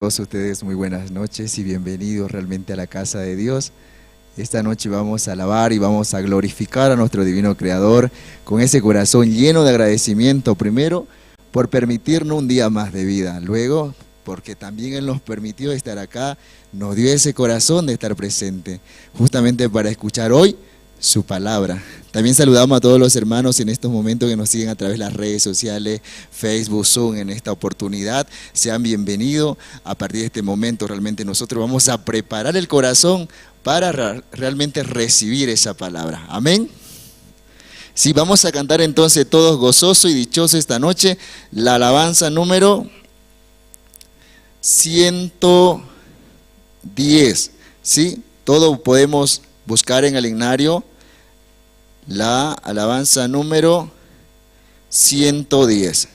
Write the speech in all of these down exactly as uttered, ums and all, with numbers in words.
Todos ustedes, muy buenas noches y bienvenidos realmente a la casa de Dios. Esta noche vamos a alabar y vamos a glorificar a nuestro divino Creador con ese corazón lleno de agradecimiento, primero, por permitirnos un día más de vida, luego, porque también Él nos permitió estar acá, nos dio ese corazón de estar presente, justamente para escuchar hoy su palabra. También saludamos a todos los hermanos en estos momentos que nos siguen a través de las redes sociales, Facebook, Zoom, en esta oportunidad. Sean bienvenidos. A partir de este momento, realmente nosotros vamos a preparar el corazón para ra-, realmente recibir esa palabra. Amén. Sí, vamos a cantar entonces todos gozoso y dichoso esta noche la alabanza número ciento diez, ¿sí? Todo podemos buscar en el himnario la alabanza número ciento diez.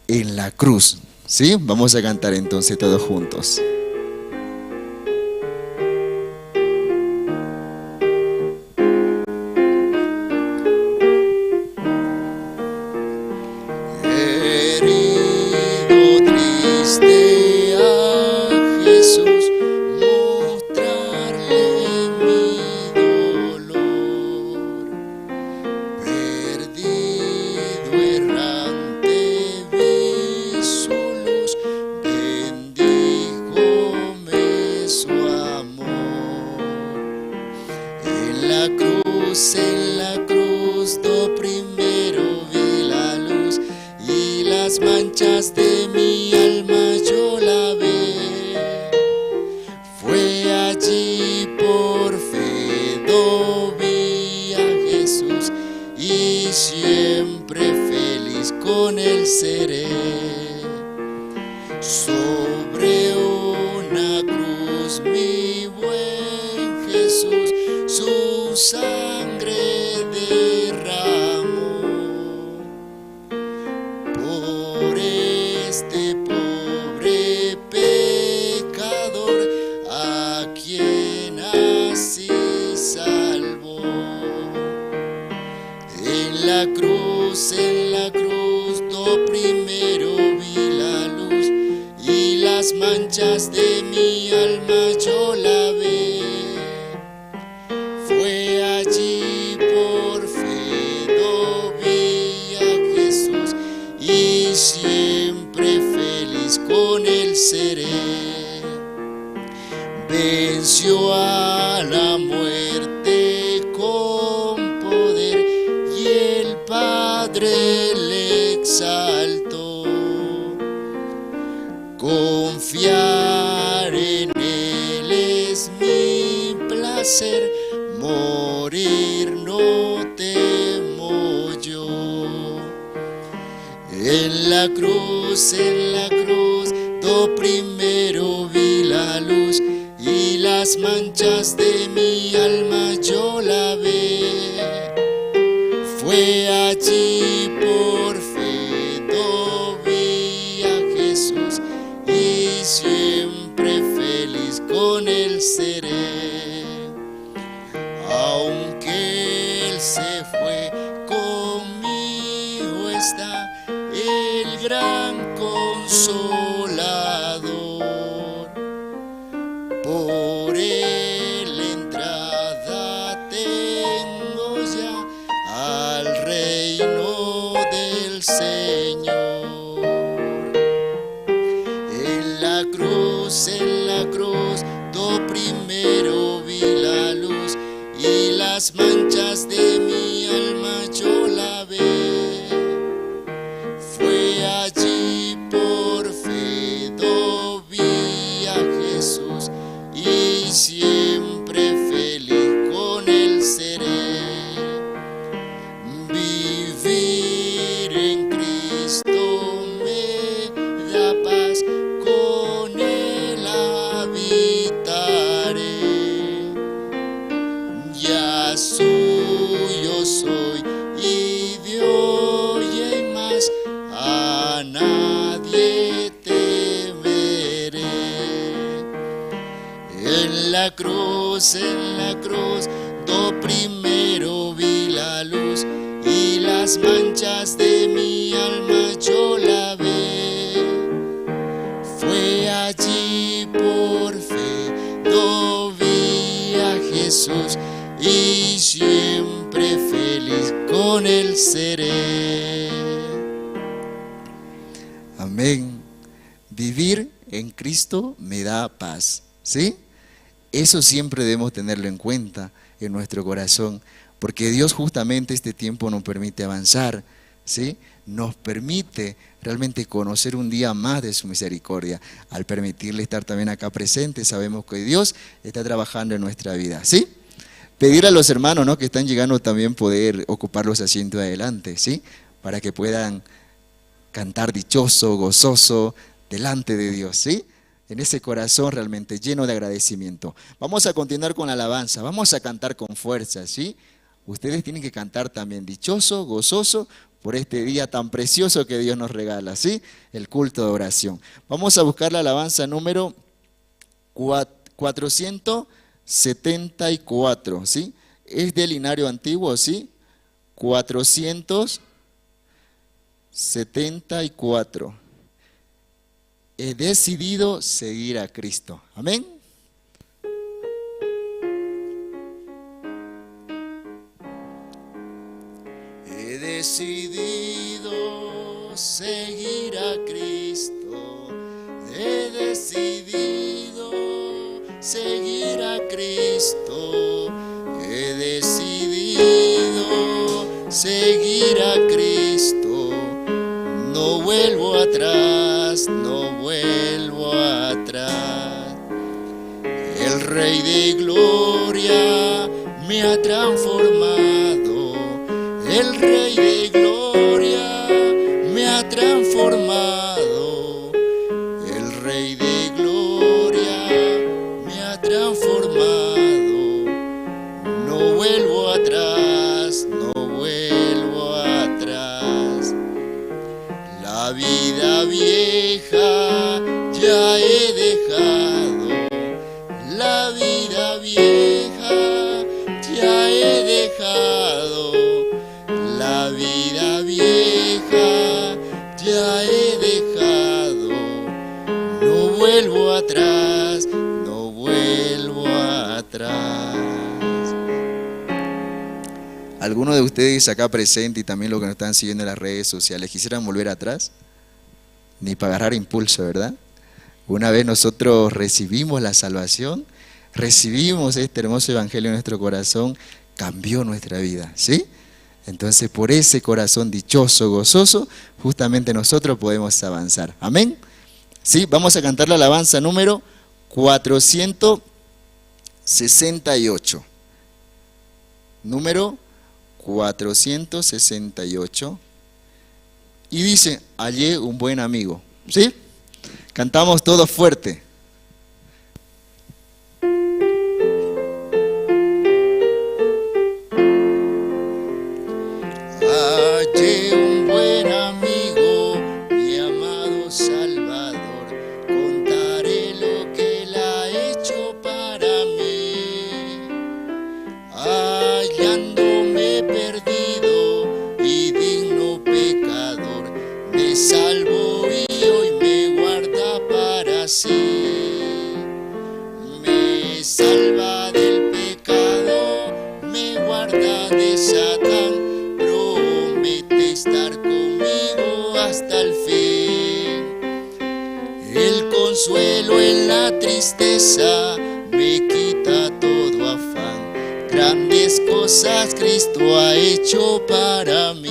En la cruz, ¿sí? Vamos a cantar entonces todos juntos. Herido, triste a Jesús, mostrarle mi dolor. Perdido, errante, vi su luz, bendíjome su amor. En la cruz, en la cruz, do primero vi la luz, y las manchas de mi alma yo lavé. Fue allí por fe do vi a Jesús, y siempre feliz con él seré. Sobre una cruz mi buen Jesús su sangre derramó. Por este pobre pecador a quien así salvó. En la cruz, en la cruz, do primero vi la luz, y las manchas de mi alma yo lavé. Fue allí por fe do vi a Jesús, y siempre feliz con él seré. Venció a la muerte con poder y el Padre le exaltó. Confiar en Él es mi placer, morir no temo yo. En la cruz, en la cruz, do primero vi la luz y las manchas de mi alma yo lavé. Fue allí por fe do vi a Jesús y siempre feliz con él seré. Aunque él se fue, conmigo está el gran consolador. Por él entrada tengo ya al reino del Señor. En la cruz, en la cruz, do primero vi la luz y las manchas de mi alma yo lavé. Fue allí por fe do vi a Jesús y siempre feliz con él seré. Vivir en Cristo me da paz, con él habitaré. Ya suyo soy y de hoy en más a nadie temeré. En la cruz, en la cruz, do primero vi la luz y las manchas de mi alma yo lavé. Fue allí por fe do vi a Jesús y siempre feliz con él seré. Amén. Vivir en Cristo me da paz. ¿Sí? Eso siempre debemos tenerlo en cuenta en nuestro corazón, porque Dios justamente este tiempo nos permite avanzar, ¿sí? Nos permite realmente conocer un día más de su misericordia. Al permitirle estar también acá presente, sabemos que Dios está trabajando en nuestra vida, ¿sí? Pedir a los hermanos, ¿no?, que están llegando también poder ocupar los asientos adelante, ¿sí? Para que puedan cantar dichoso, gozoso, delante de Dios, ¿sí? En ese corazón realmente lleno de agradecimiento. Vamos a continuar con la alabanza, vamos a cantar con fuerza, ¿sí? Ustedes tienen que cantar también dichoso, gozoso, por este día tan precioso que Dios nos regala, ¿sí? El culto de oración. Vamos a buscar la alabanza número cua-, cuatrocientos setenta y cuatro, ¿sí? Es del Inario Antiguo, ¿sí? Cuatrocientos setenta y cuatro. He decidido seguir a Cristo. Amén. He decidido seguir a Cristo. He decidido seguir a Cristo. He decidido seguir a Cristo. No vuelvo atrás, no vuelvo atrás. El Rey de Gloria me ha transformado. El Rey de Gloria me ha transformado. El Rey de Gloria me ha transformado. No vuelvo atrás, no vuelvo atrás. La vida vieja ya he dejado. La vida vieja ya he dejado. La vida vieja ya he dejado. No vuelvo atrás, no vuelvo atrás. ¿Alguno de ustedes acá presente y también los que nos están siguiendo en las redes sociales quisieran volver atrás? Ni para agarrar impulso, ¿verdad? Una vez nosotros recibimos la salvación, recibimos este hermoso evangelio en nuestro corazón, cambió nuestra vida, ¿sí? Entonces, por ese corazón dichoso, gozoso, justamente nosotros podemos avanzar. Amén. Sí, vamos a cantar la alabanza número cuatrocientos sesenta y ocho. Número cuatrocientos sesenta y ocho. Y dice: "Hallé un buen amigo". ¿Sí? Cantamos todos fuerte. Hallé un buen amigo, mi amado Salvador, contaré lo que él ha hecho para mí. Hallándome perdido y digno pecador, me salvó y hoy me guarda para sí. Me salva del pecado, me guarda de Satán, promete estar conmigo hasta el fin. El consuelo en la tristeza me quita todo afán. Grandes cosas Cristo ha hecho para mí.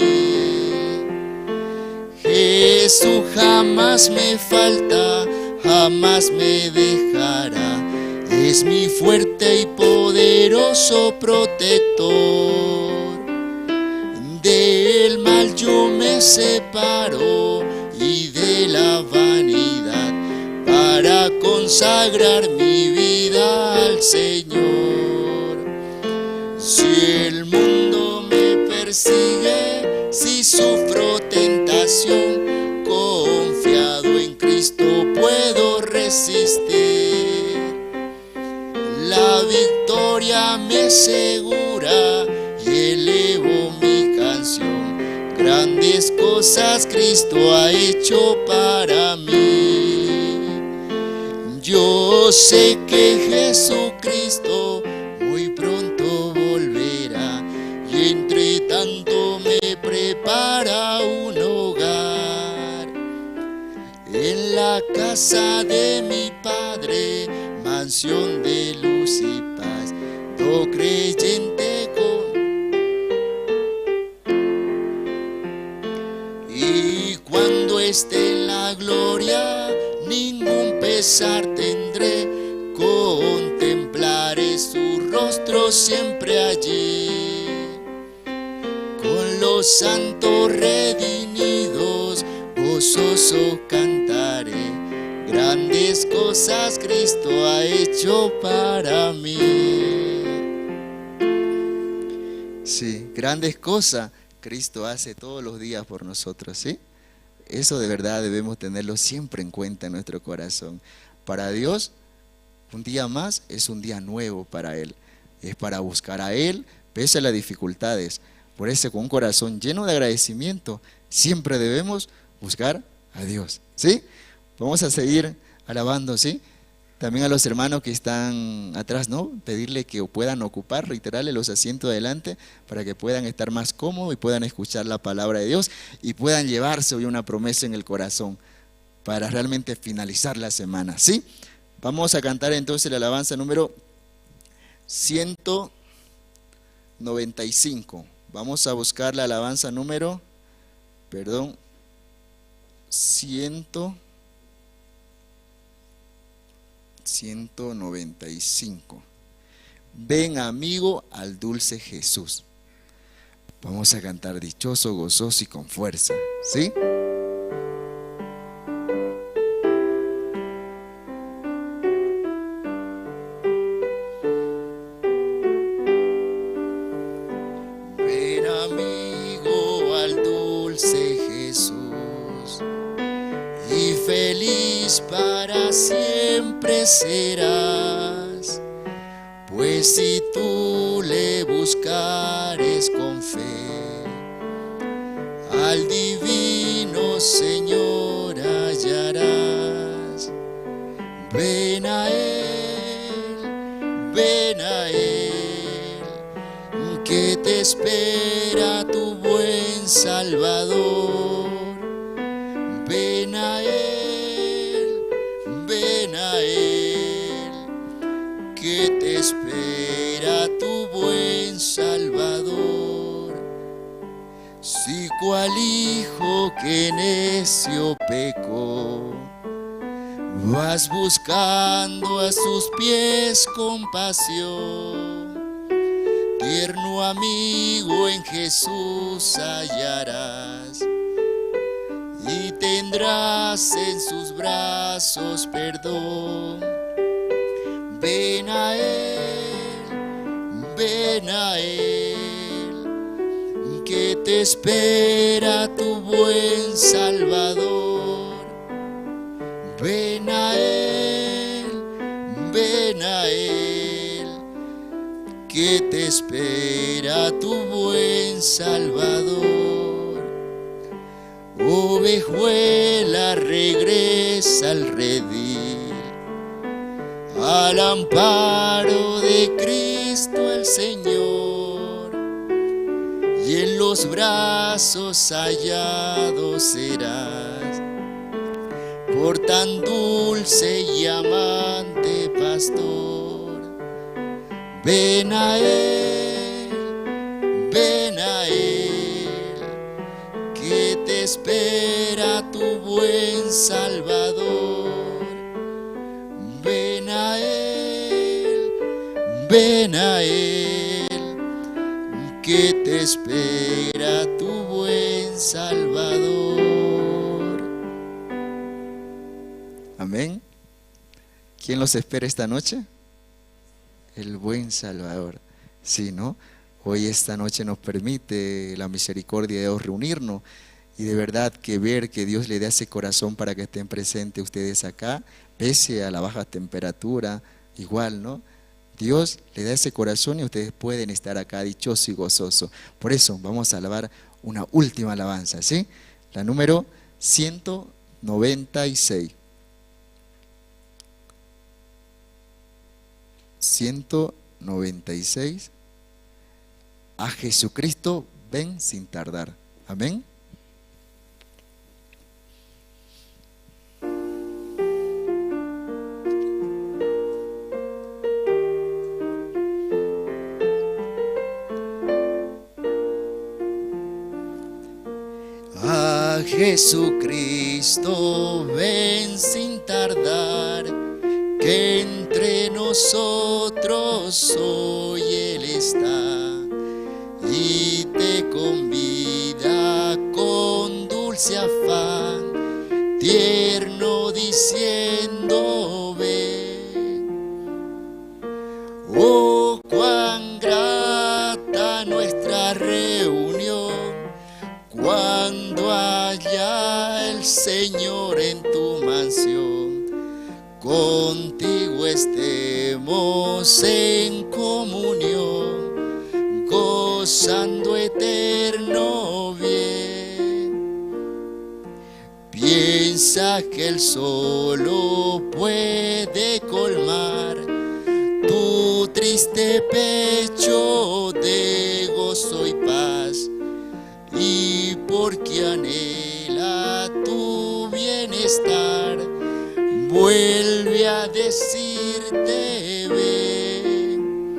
Jesús jamás me falta, jamás me dejará. Es mi fuerte y poderoso protector. Del mal yo me separo y de la vanidad para consagrar mi vida al Señor. Si el mundo me persigue, si sufro tentación, confiado en Cristo puedo resistir. La victoria me asegura y elevo mi canción. Grandes cosas Cristo ha hecho para mí. Yo sé que Jesucristo muy pronto volverá y entre tanto me prepara un hogar. En la casa de mi Padre, mansión de luz y paz, todo creyente con... Y cuando esté en la gloria, ningún pesar tendré, contemplaré su rostro siempre allí. Con los santos redimidos, gozoso cantaré, grandes cosas Cristo ha hecho para mí. Sí, grandes cosas Cristo hace todos los días por nosotros, ¿sí? Eso de verdad debemos tenerlo siempre en cuenta en nuestro corazón. Para Dios, un día más es un día nuevo para Él. Es para buscar a Él, pese a las dificultades. Por eso, con un corazón lleno de agradecimiento, siempre debemos buscar a Dios. ¿Sí? Vamos a seguir alabando, ¿sí? También a los hermanos que están atrás, ¿no? Pedirle que puedan ocupar, reiterarle los asientos adelante para que puedan estar más cómodos y puedan escuchar la palabra de Dios y puedan llevarse hoy una promesa en el corazón para realmente finalizar la semana, ¿sí? Vamos a cantar entonces la alabanza número ciento noventa y cinco. Vamos a buscar la alabanza número, perdón, ciento, ciento noventa y cinco. Ven, amigo, al dulce Jesús. Vamos a cantar dichoso, gozoso y con fuerza, ¿sí? Ven, amigo, al dulce Jesús, y feliz para siempre serás. Pues si tú le buscares con fe, al divino Señor hallarás. Ven a Él, ven a Él, que te espera tu buen Salvador. Ven a Él, ven Él, que te espera tu buen Salvador. Si cual hijo que necio pecó, vas buscando a sus pies compasión, tierno amigo en Jesús hallarás y tendrás en sus brazos perdón. Ven a Él, ven a Él, que te espera tu buen Salvador. Ven a Él, ven a Él, que te espera tu buen Salvador. Ovejuela, regresa al redil, al amparo de Cristo el Señor, y en los brazos hallado serás por tan dulce y amante pastor. Ven a Él, ven a Él, que te espera tu buen Salvador. Ven a Él, ven a Él, que te espera tu buen Salvador. Amén. ¿Quién los espera esta noche? El buen Salvador. Sí, ¿no? Hoy, esta noche, nos permite la misericordia de Dios reunirnos y de verdad que ver que Dios le da ese corazón para que estén presentes ustedes acá, pese a la baja temperatura, igual, ¿no? Dios le da ese corazón y ustedes pueden estar acá dichoso y gozoso. Por eso vamos a alabar una última alabanza, ¿sí? La número ciento noventa y seis. Ciento noventa y seis. A Jesucristo ven sin tardar. Amén. A Jesucristo ven sin tardar, que entre nosotros hoy Él está y te convida con dulce afán, tierno diciendo: "Ven". Oh, cuán grata nuestra reunión cuando haya el Señor en tu mansión. Contigo estemos en comunión, gozando eterno bien. Piensa que Él solo puede colmar tu triste pecho de gozo y paz, y porque anhela tu bienestar, vuelve a decirte: "Ven".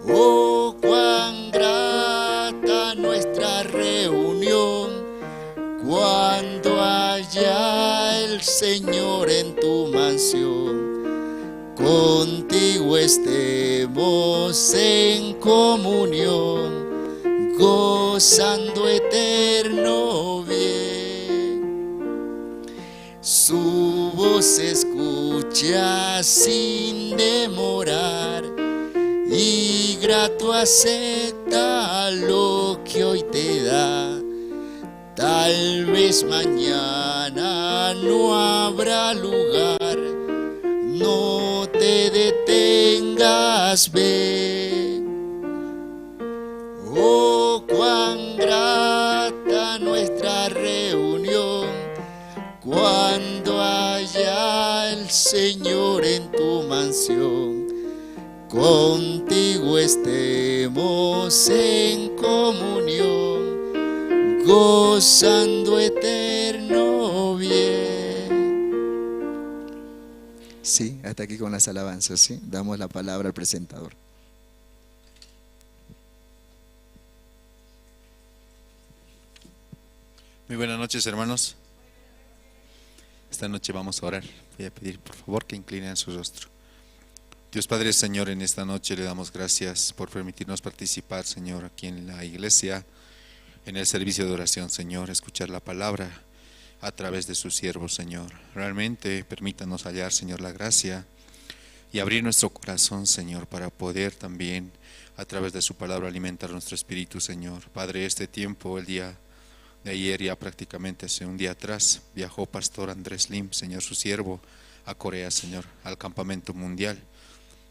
Oh, cuán grata nuestra reunión cuando haya el Señor en tu mansión. Contigo estemos en comunión, gozando eterno bien. Su voz escucha sin demorar y grato acepta lo que hoy te da. Tal vez mañana no habrá lugar, no te detengas, ve. Oh, cuán grata nuestra reunión cuando haya el Señor en tu mansión. Contigo estemos en comunión, gozando eterno bien. Sí, hasta aquí con las alabanzas, ¿sí? Damos la palabra al presentador. Muy buenas noches, hermanos. Esta noche vamos a orar. Voy a pedir, por favor, que inclinen su rostro. Dios Padre, Señor, en esta noche le damos gracias por permitirnos participar, Señor, aquí en la iglesia, en el servicio de oración, Señor, escuchar la palabra a través de su siervo, Señor. Realmente permítanos hallar, Señor, la gracia y abrir nuestro corazón, Señor, para poder también, a través de su palabra, alimentar nuestro espíritu, Señor. Padre, este tiempo, el día de ayer, ya prácticamente hace un día atrás, viajó Pastor Andrés Lim, Señor, su siervo, a Corea, Señor, al campamento mundial,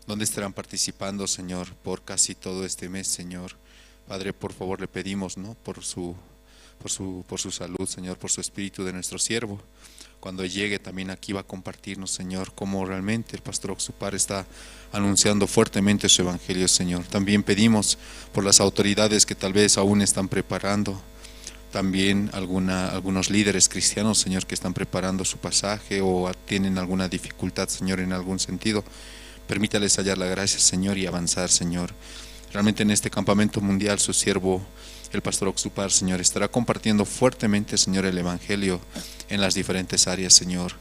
donde estarán participando, Señor, por casi todo este mes, Señor. Padre, por favor, le pedimos, ¿no? Por su, por su, por su salud, Señor, por su espíritu de nuestro siervo. Cuando llegue también aquí va a compartirnos, Señor, cómo realmente el pastor Oxupar está anunciando fuertemente su evangelio, Señor. También pedimos por las autoridades que tal vez aún están preparando, también alguna, algunos líderes cristianos, Señor, que están preparando su pasaje o a-, tienen alguna dificultad, Señor, en algún sentido. Permítales hallar la gracia, Señor, y avanzar, Señor. Realmente en este campamento mundial, su siervo, el pastor Oxupar, Señor, estará compartiendo fuertemente, Señor, el evangelio en las diferentes áreas, Señor.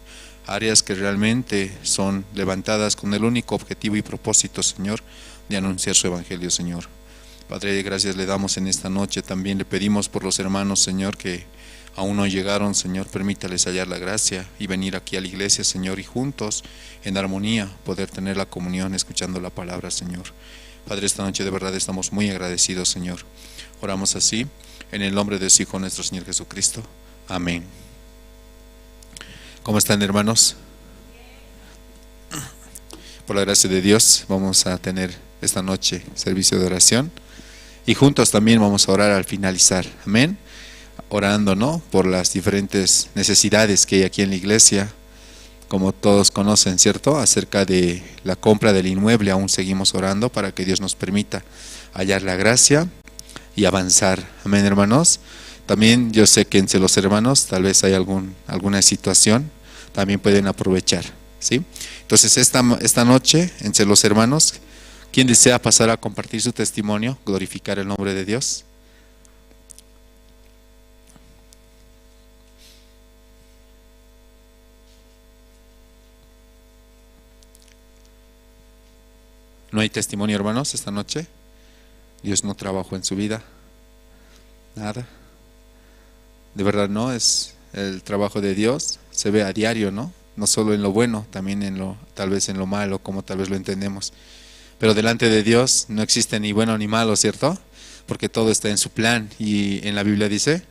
Áreas que realmente son levantadas con el único objetivo y propósito, Señor, de anunciar su evangelio, Señor. Padre, gracias le damos en esta noche. También le pedimos por los hermanos, Señor, que aún no llegaron, Señor, permítales hallar la gracia y venir aquí a la iglesia, Señor, y juntos, en armonía, poder tener la comunión escuchando la palabra, Señor. Padre, esta noche de verdad estamos muy agradecidos, Señor. Oramos así, en el nombre de su Hijo, nuestro Señor Jesucristo. Amén. ¿Cómo están, hermanos? Por la gracia de Dios, vamos a tener esta noche servicio de oración. Y juntos también vamos a orar al finalizar. Amén. Orando, ¿no? Por las diferentes necesidades que hay aquí en la iglesia. Como todos conocen, ¿cierto? Acerca de la compra del inmueble, aún seguimos orando para que Dios nos permita hallar la gracia y avanzar. Amén, hermanos. También yo sé que entre los hermanos tal vez hay algún, alguna situación, también pueden aprovechar, ¿sí? Entonces, esta, esta noche, entre los hermanos, ¿quién desea pasar a compartir su testimonio, glorificar el nombre de Dios? ¿No hay testimonio, hermanos, esta noche? ¿Dios no trabajó en su vida? Nada. De verdad, ¿no? Es el trabajo de Dios, se ve a diario, ¿no? No solo en lo bueno, también en lo, tal vez en lo malo, como tal vez lo entendemos. Pero delante de Dios no existe ni bueno ni malo, ¿cierto? Porque todo está en su plan y en la Biblia dice,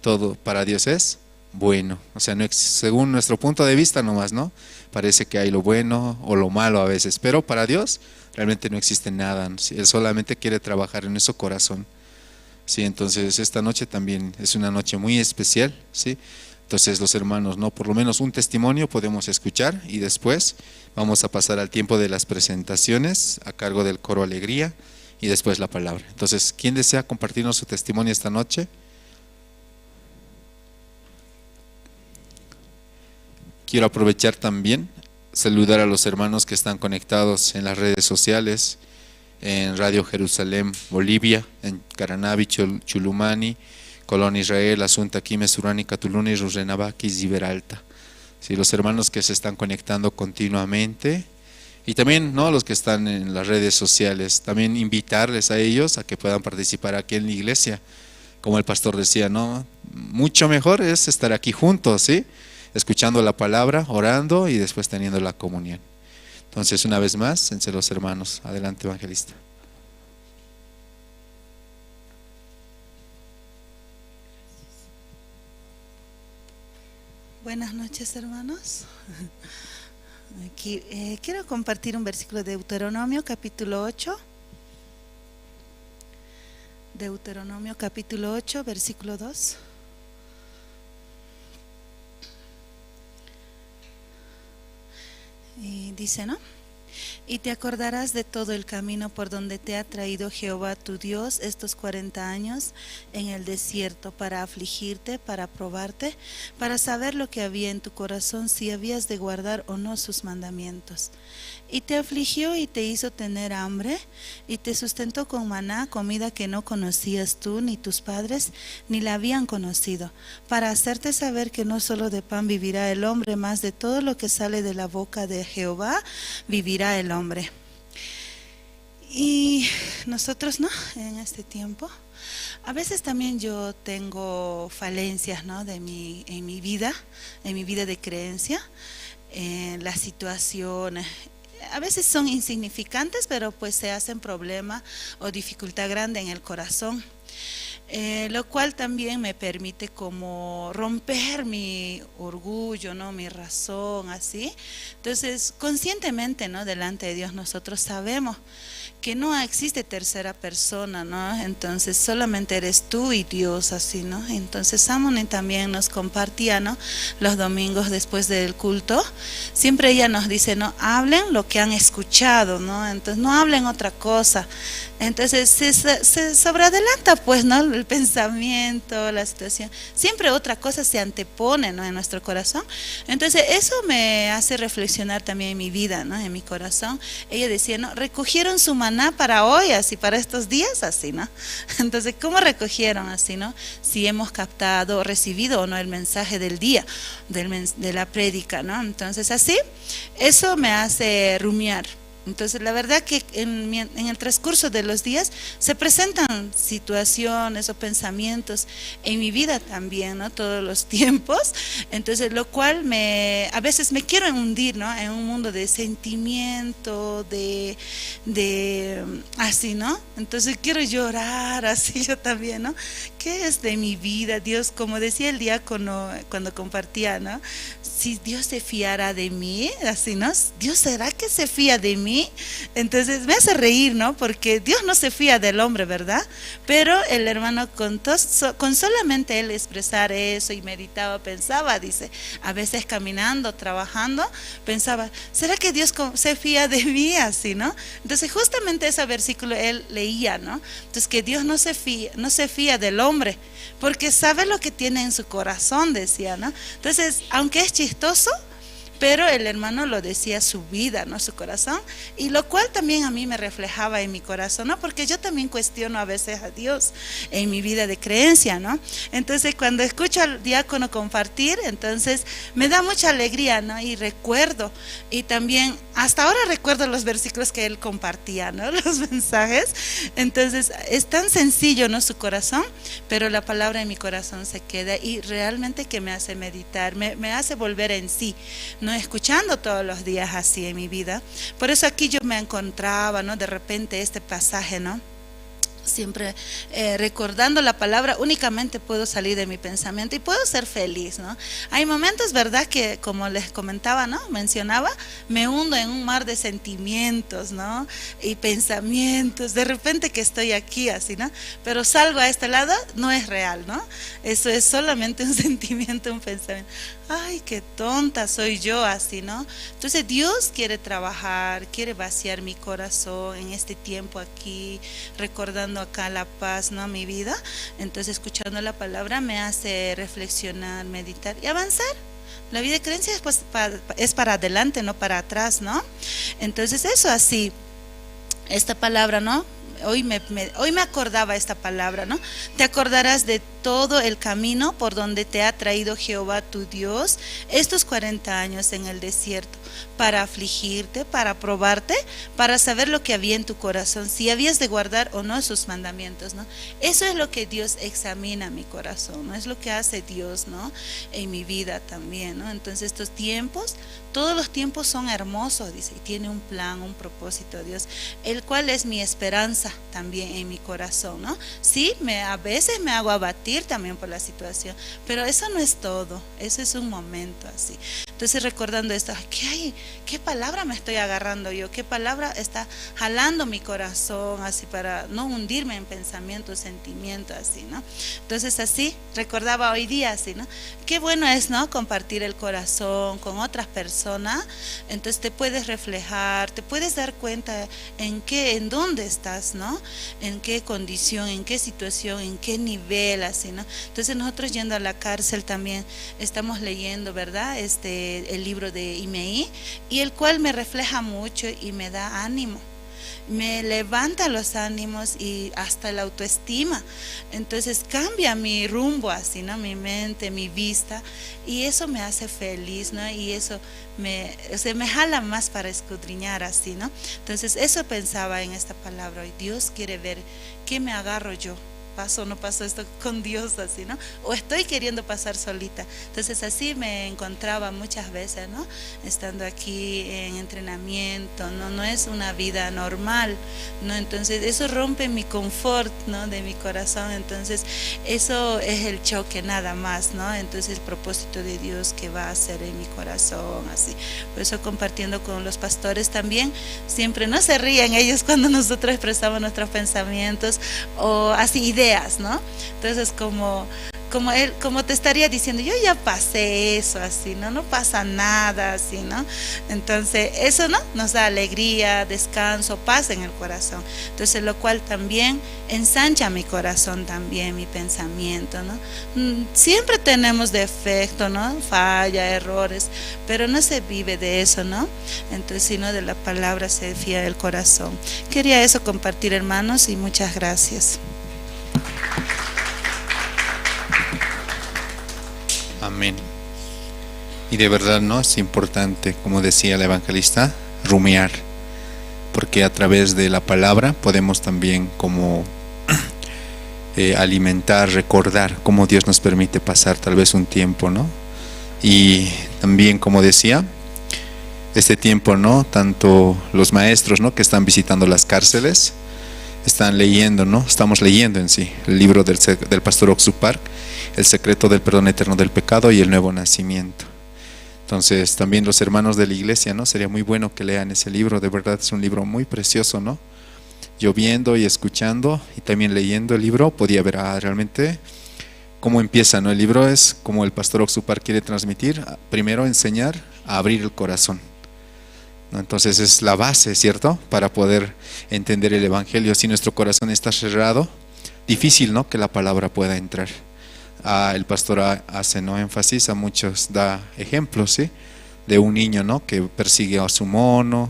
todo para Dios es bueno. O sea, no ex-, según nuestro punto de vista nomás, ¿no? Parece que hay lo bueno o lo malo a veces, pero para Dios realmente no existe nada, ¿no? Él solamente quiere trabajar en nuestro corazón. Sí, entonces esta noche también es una noche muy especial, ¿sí? Entonces los hermanos, ¿no? Por lo menos un testimonio podemos escuchar y después vamos a pasar al tiempo de las presentaciones a cargo del coro Alegría y después la palabra. Entonces, ¿quién desea compartirnos su testimonio esta noche? Quiero aprovechar también, saludar a los hermanos que están conectados en las redes sociales, en Radio Jerusalén, Bolivia, en Caranavi, Chul-, Chulumani, Colón Israel, Asunta, Quime, Surani, Catuluni, Rurrenabaque y Riberalta. Sí, los hermanos que se están conectando continuamente. Y también, ¿no? Los que están en las redes sociales, también invitarles a ellos a que puedan participar aquí en la iglesia. Como el pastor decía, ¿no? Mucho mejor es estar aquí juntos, ¿sí? Escuchando la palabra, orando y después teniendo la comunión. Entonces, una vez más, entre los hermanos. Adelante, evangelista. Buenas noches, hermanos. Aquí, eh, quiero compartir un versículo de Deuteronomio, capítulo ocho. Deuteronomio, capítulo ocho, versículo dos. Y dice, ¿no? Y te acordarás de todo el camino por donde te ha traído Jehová tu Dios estos cuarenta años en el desierto, para afligirte, para probarte, para saber lo que había en tu corazón, si habías de guardar o no sus mandamientos. Y te afligió y te hizo tener hambre, y te sustentó con maná, comida que no conocías tú, ni tus padres, ni la habían conocido, para hacerte saber que no solo de pan vivirá el hombre, mas de todo lo que sale de la boca de Jehová vivirá el hombre. Y nosotros, ¿no? En este tiempo, a veces también yo tengo falencias, ¿no? De mi, en mi vida, en mi vida de creencia, en las situaciones. A veces son insignificantes, pero pues se hacen problema o dificultad grande en el corazón. Eh, lo cual también me permite como romper mi orgullo, ¿no? Mi razón, así. Entonces, conscientemente, ¿no? Delante de Dios nosotros sabemos que no existe tercera persona, ¿no? Entonces, solamente eres tú y Dios, así, ¿no? Entonces, Samone también nos compartía, ¿no? Los domingos después del culto, siempre ella nos dice, ¿no? Hablen lo que han escuchado, ¿no? Entonces, no hablen otra cosa. Entonces, se, se, se sobreadelanta, pues, ¿no? El pensamiento, la situación. Siempre otra cosa se antepone, ¿no? En nuestro corazón. Entonces, eso me hace reflexionar también en mi vida, ¿no? En mi corazón. Ella decía, ¿no? Recogieron su maná para hoy, así, para estos días, así, ¿no? Entonces, ¿cómo recogieron así, no? Si hemos captado, recibido o no el mensaje del día, del mens- de la prédica, ¿no? Entonces, así, eso me hace rumiar. Entonces, la verdad que en, mi- en el transcurso de los días se presentan situaciones o pensamientos en mi vida también, ¿no? Todos los tiempos. Entonces, lo cual me, a veces me quiero hundir, ¿no? En un mundo de sentimiento, de, de, así, ¿no? Entonces quiero llorar, así yo también, ¿no? ¿Qué es de mi vida, Dios? Como decía el diácono cuando compartía, ¿no? Si Dios se fiara de mí, así, ¿no? ¿Dios será que se fía de mí? Entonces me hace reír, ¿no? Porque Dios no se fía del hombre, ¿verdad? Pero el hermano con, tos- so- con solamente él expresar eso y meditaba, pensaba, dice, a veces caminando, trabajando, pensaba, ¿será que Dios co- se fía de mí? Así, ¿no? Entonces justamente ese versículo él leía, ¿no? Entonces que Dios no se fía, no se fía del hombre, porque sabe lo que tiene en su corazón, decía, ¿no? Entonces, aunque es chistoso, pero el hermano lo decía su vida, ¿no? Su corazón, y lo cual también a mí me reflejaba en mi corazón, ¿no? Porque yo también cuestiono a veces a Dios en mi vida de creencia, ¿no? Entonces, cuando escucho al diácono compartir, entonces me da mucha alegría, ¿no? Y recuerdo, y también hasta ahora recuerdo los versículos que él compartía, ¿no? Los mensajes. Entonces, es tan sencillo, ¿no? Su corazón, pero la palabra en mi corazón se queda y realmente que me hace meditar, me, me hace volver en sí, ¿no? Escuchando todos los días así en mi vida. Por eso aquí yo me encontraba, ¿no? De repente este pasaje, ¿no? Siempre eh, recordando la palabra, únicamente puedo salir de mi pensamiento y puedo ser feliz, ¿no? Hay momentos, ¿verdad? Que como les comentaba, ¿no? Mencionaba, me hundo en un mar de sentimientos, ¿no? Y pensamientos. De repente que estoy aquí, así, ¿no? Pero salgo a este lado, no es real, ¿no? Eso es solamente un sentimiento, un pensamiento. Ay, qué tonta soy yo, así, ¿no? Entonces Dios quiere trabajar, quiere vaciar mi corazón en este tiempo aquí, recordando acá la paz, ¿no? Mi vida. Entonces, escuchando la palabra me hace reflexionar, meditar y avanzar. La vida de creencia es, pues, pa- pa- es para adelante, no para atrás, ¿no? Entonces, eso así, esta palabra, ¿no? Hoy me, me- hoy me acordaba esta palabra, ¿no? Te acordarás de todo el camino por donde te ha traído Jehová tu Dios estos cuarenta años en el desierto, para afligirte, para probarte, para saber lo que había en tu corazón, si habías de guardar o no sus mandamientos, ¿no? Eso es lo que Dios examina mi corazón, ¿no? Es lo que hace Dios, ¿no? En mi vida también, ¿no? Entonces estos tiempos, todos los tiempos son hermosos, dice, y tiene un plan, un propósito Dios, el cual es mi esperanza también en mi corazón, ¿no? Sí, me, a veces me hago abatir también por la situación, pero eso no es todo, eso es un momento así. Entonces recordando esto, ¿qué hay? ¿Qué palabra me estoy agarrando yo? ¿Qué palabra está jalando mi corazón así para no hundirme en pensamiento, sentimiento así, ¿no? Entonces así recordaba hoy día así, ¿no? Qué bueno es, ¿no? Compartir el corazón con otras personas. persona, entonces te puedes reflejar, te puedes dar cuenta en qué, en dónde estás, ¿no? En qué condición, en qué situación, en qué nivel, así, ¿no? Entonces nosotros yendo a la cárcel también estamos leyendo, ¿verdad? Este, el libro de Imei, y el cual me refleja mucho y me da ánimo. Me levanta los ánimos y hasta la autoestima. Entonces cambia mi rumbo así, ¿no? Mi mente, mi vista, y eso me hace feliz, ¿no? Y eso me, o sea, me jala más para escudriñar así, ¿no? Entonces eso pensaba en esta palabra, hoy Dios quiere ver qué me agarro yo. ¿Pasó o no pasó esto con Dios así, ¿no? O estoy queriendo pasar solita. Entonces así me encontraba muchas veces, ¿no? Estando aquí en entrenamiento, ¿no? No es una vida normal, ¿no? Entonces eso rompe mi confort, ¿no? De mi corazón. Entonces eso es el choque nada más, ¿no? Entonces el propósito de Dios que va a hacer en mi corazón, así. Por eso compartiendo con los pastores también, siempre, ¿no? Se ríen ellos cuando nosotros expresamos nuestros pensamientos o así ideas, ¿no? Entonces como como él, como te estaría diciendo, yo ya pasé eso, así, ¿no? No pasa nada, así, ¿no? Entonces, eso, ¿no? Nos da alegría, descanso, paz en el corazón. Entonces, lo cual también ensancha mi corazón, también mi pensamiento, ¿no? Mm, siempre tenemos defecto, ¿no? Falla, errores, pero no se vive de eso, ¿no? Entonces, sino de la palabra se fía el corazón. Quería eso compartir, hermanos, y muchas gracias. Amén. Y de verdad, ¿no? Es importante, como decía el evangelista, rumiar, porque a través de la palabra podemos también como eh, alimentar, recordar cómo Dios nos permite pasar tal vez un tiempo, ¿no? Y también, como decía, este tiempo, ¿no? Tanto los maestros, ¿no? Que están visitando las cárceles, están leyendo, ¿no? Estamos leyendo en sí el libro del, sec- del pastor Oxupark, El secreto del perdón eterno del pecado y el nuevo nacimiento. Entonces, también los hermanos de la iglesia, ¿no? Sería muy bueno que lean ese libro, de verdad es un libro muy precioso, ¿no? Yo viendo y escuchando y también leyendo el libro, podía ver, ah, realmente cómo empieza, ¿no? El libro es como el pastor Oxupark quiere transmitir, ah, primero enseñar a abrir el corazón, ¿no? Entonces es la base, ¿cierto? Para poder entender el evangelio. Si nuestro corazón está cerrado, difícil, ¿no? Que la palabra pueda entrar. Ah, el pastor ha- hace, ¿no? Énfasis a muchos, da ejemplos, ¿sí? De un niño, ¿no? Que persigue a su mono,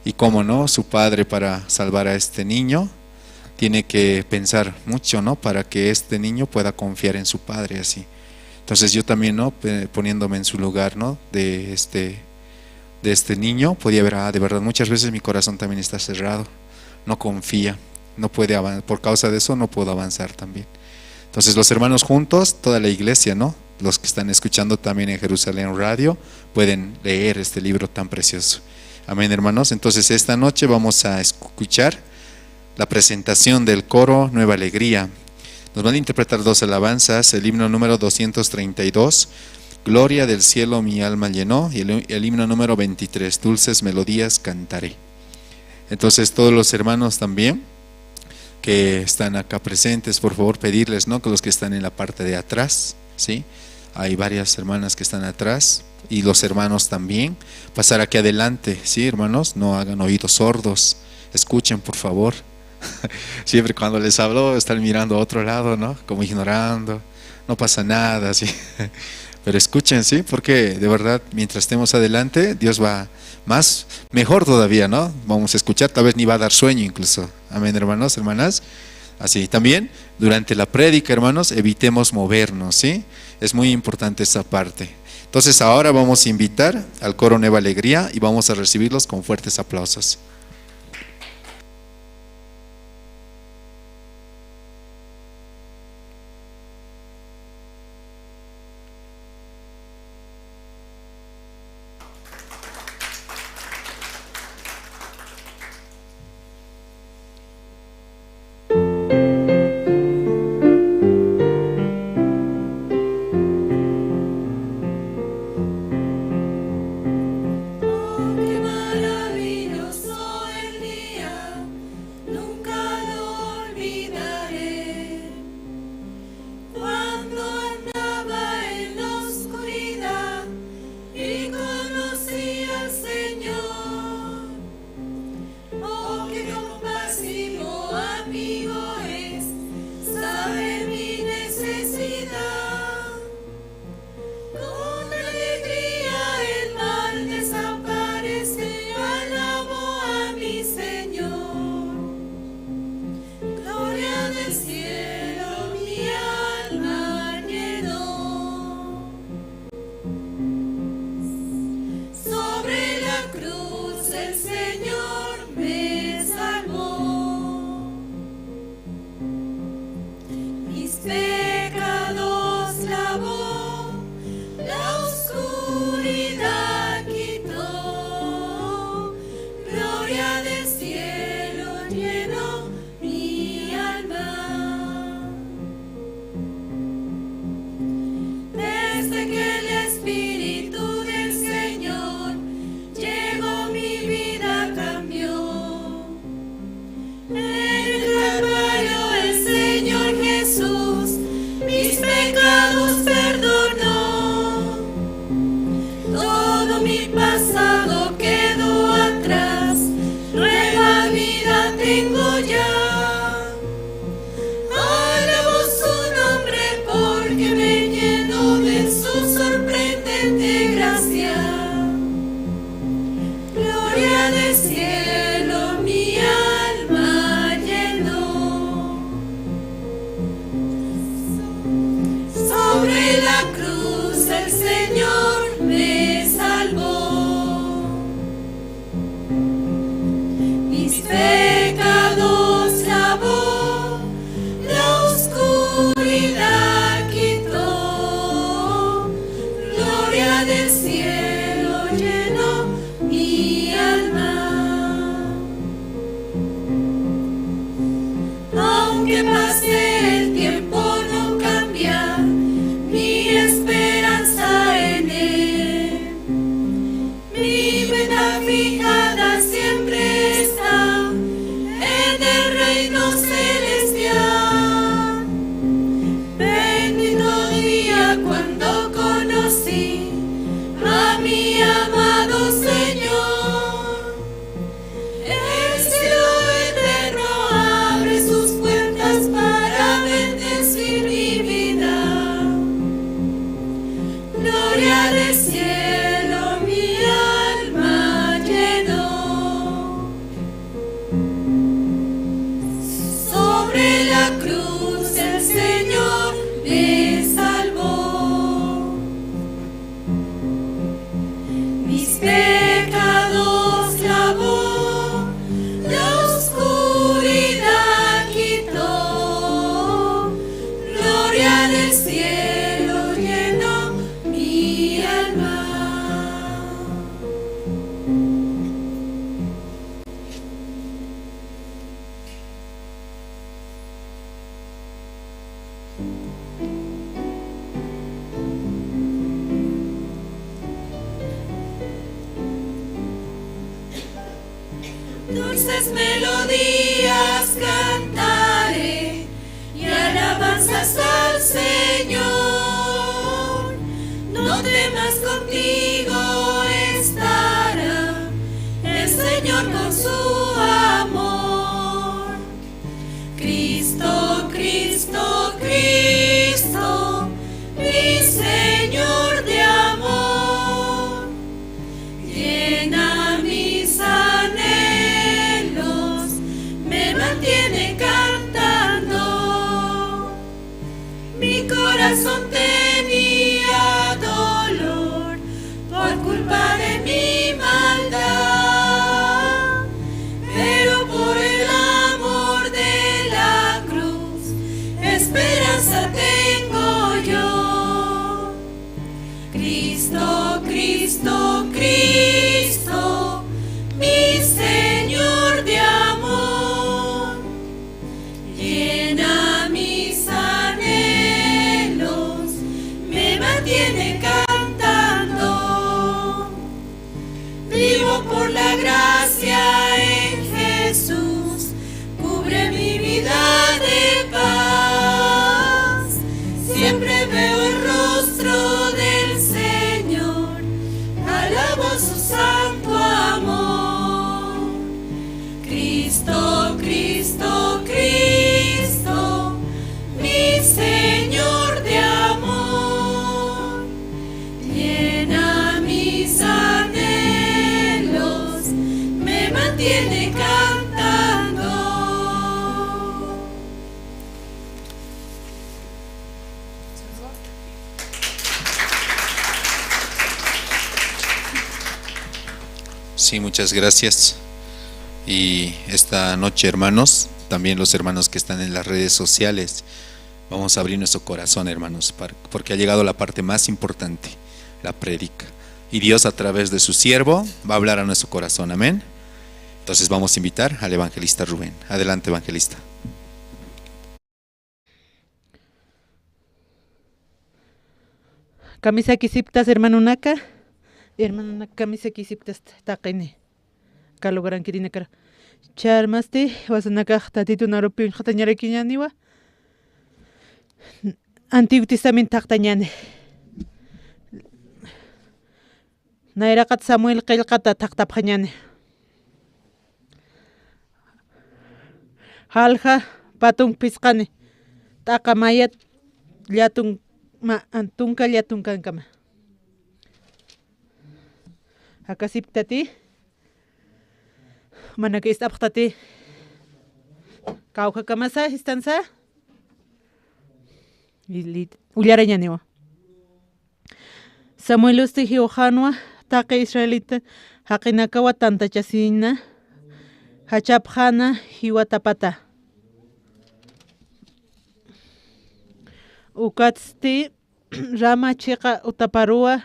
y cómo no, su padre para salvar a este niño tiene que pensar mucho, ¿no? Para que este niño pueda confiar en su padre así. Entonces yo también, ¿no? Pe- Poniéndome en su lugar, ¿no? De este, de este niño, podía ver, ah, de verdad, muchas veces mi corazón también está cerrado, no confía, no puede avanzar, por causa de eso no puedo avanzar también. Entonces los hermanos juntos, toda la iglesia, ¿no? Los que están escuchando también en Jerusalén Radio, pueden leer este libro tan precioso. Amén, hermanos. Entonces, esta noche vamos a escuchar la presentación del coro Nueva Alegría. Nos van a interpretar dos alabanzas, el himno número doscientos treinta y dos, Gloria del cielo mi alma llenó, y el, el himno número veintitrés, Dulces melodías cantaré. Entonces, todos los hermanos también que están acá presentes, por favor, pedirles, ¿no? Que los que están en la parte de atrás, ¿sí? Hay varias hermanas que están atrás y los hermanos también. Pasar aquí adelante, ¿sí, hermanos? No hagan oídos sordos, escuchen, por favor. Siempre cuando les hablo están mirando a otro lado, ¿no? Como ignorando. No pasa nada, ¿sí? Pero escuchen, ¿sí? Porque de verdad, mientras estemos adelante, Dios va más, mejor todavía, ¿no? Vamos a escuchar, tal vez ni va a dar sueño incluso. Amén, hermanos, hermanas. Así, también durante la prédica, hermanos, evitemos movernos, ¿sí? Es muy importante esa parte. Entonces, ahora vamos a invitar al coro Nueva Alegría y vamos a recibirlos con fuertes aplausos. El Señor me salvó. Mis pecados lavó, la oscuridad quitó. Gloria del cielo llenó mi alma. Desde que el Espíritu del Señor llegó, mi vida cambió. En el Calvario el Señor Jesús mis pecados perdonó. Todo mi pasado quedó atrás, nueva vida tengo ya. Alabo su nombre porque me llenó de su sorprendente gracia. Gloria del cielo mi alma llenó. Sobre la cruz el Señor me salvó. Mis pecados lavó, la oscuridad quitó. Gloria del cielo llenó mi alma. Aunque pase el tiempo, no cambia mi esperanza en él. Mi meta fijada siempre está en el reino celestial. Bendito día cuando conocí a mi amado Señor. El cielo eterno abre sus puertas para bendecir mi vida. Gloria del cielo mi alma llenó. Sobre la cruz el Señor me salvó. Mis pecados lavó, la oscuridad quitó. Gloria del cielo llenó mi alma. Dulces melodías cantaré y alabanzas al Señor. No temas, contigo estará el Señor con su amor. Cristo, Cristo, Cristo, mi Señor de amor, llena mis anhelos, me mantiene cantando. Mi corazón tenía dolor por culpa de mi maldad, pero por el amor de la cruz, esperanza tengo yo. Cristo, Cristo, Cristo, mi Señor de amor, llena mis anhelos, me mantiene cantando. Vivo por la gracia en Jesús, cubre mi vida de paz. Siempre veo el rostro del Señor, alabo su santo amor. Cristo, Cristo, Cristo, mi Señor de amor, llena mis anhelos, me mantiene cantando. Sí, muchas gracias. Y esta noche, hermanos, también los hermanos que están en las redes sociales, vamos a abrir nuestro corazón, hermanos, par-, porque ha llegado la parte más importante, la prédica. Y Dios, a través de su siervo, va a hablar a nuestro corazón. Amén. Entonces vamos a invitar al evangelista Rubén. Adelante, evangelista. Kamisakisiptas hermanonaka, hermanonaka kamisakisiptas taqini. Aka lugarankirinakar. Charmasti, wasanakax Tatitun arupi uñjatañarakiñaniwa. Antiguo Testamento thaqtañani. Nayraqat Samuel qillqata thaqtapxañani. Jalja patunk phisqani. T'aqa mayat llatun ma-, an-, tunka llatunkankama. Akasiptati. Manaka ist'apxtati. Kawjakamasa, istansa. Ili-, ullarañaniwa. Samuelusti jiwxanwa, taqi israelita jaqinakawa tantachasina, jachapxana jiwatapata. Ukatsti Rama chiqa utaparuwa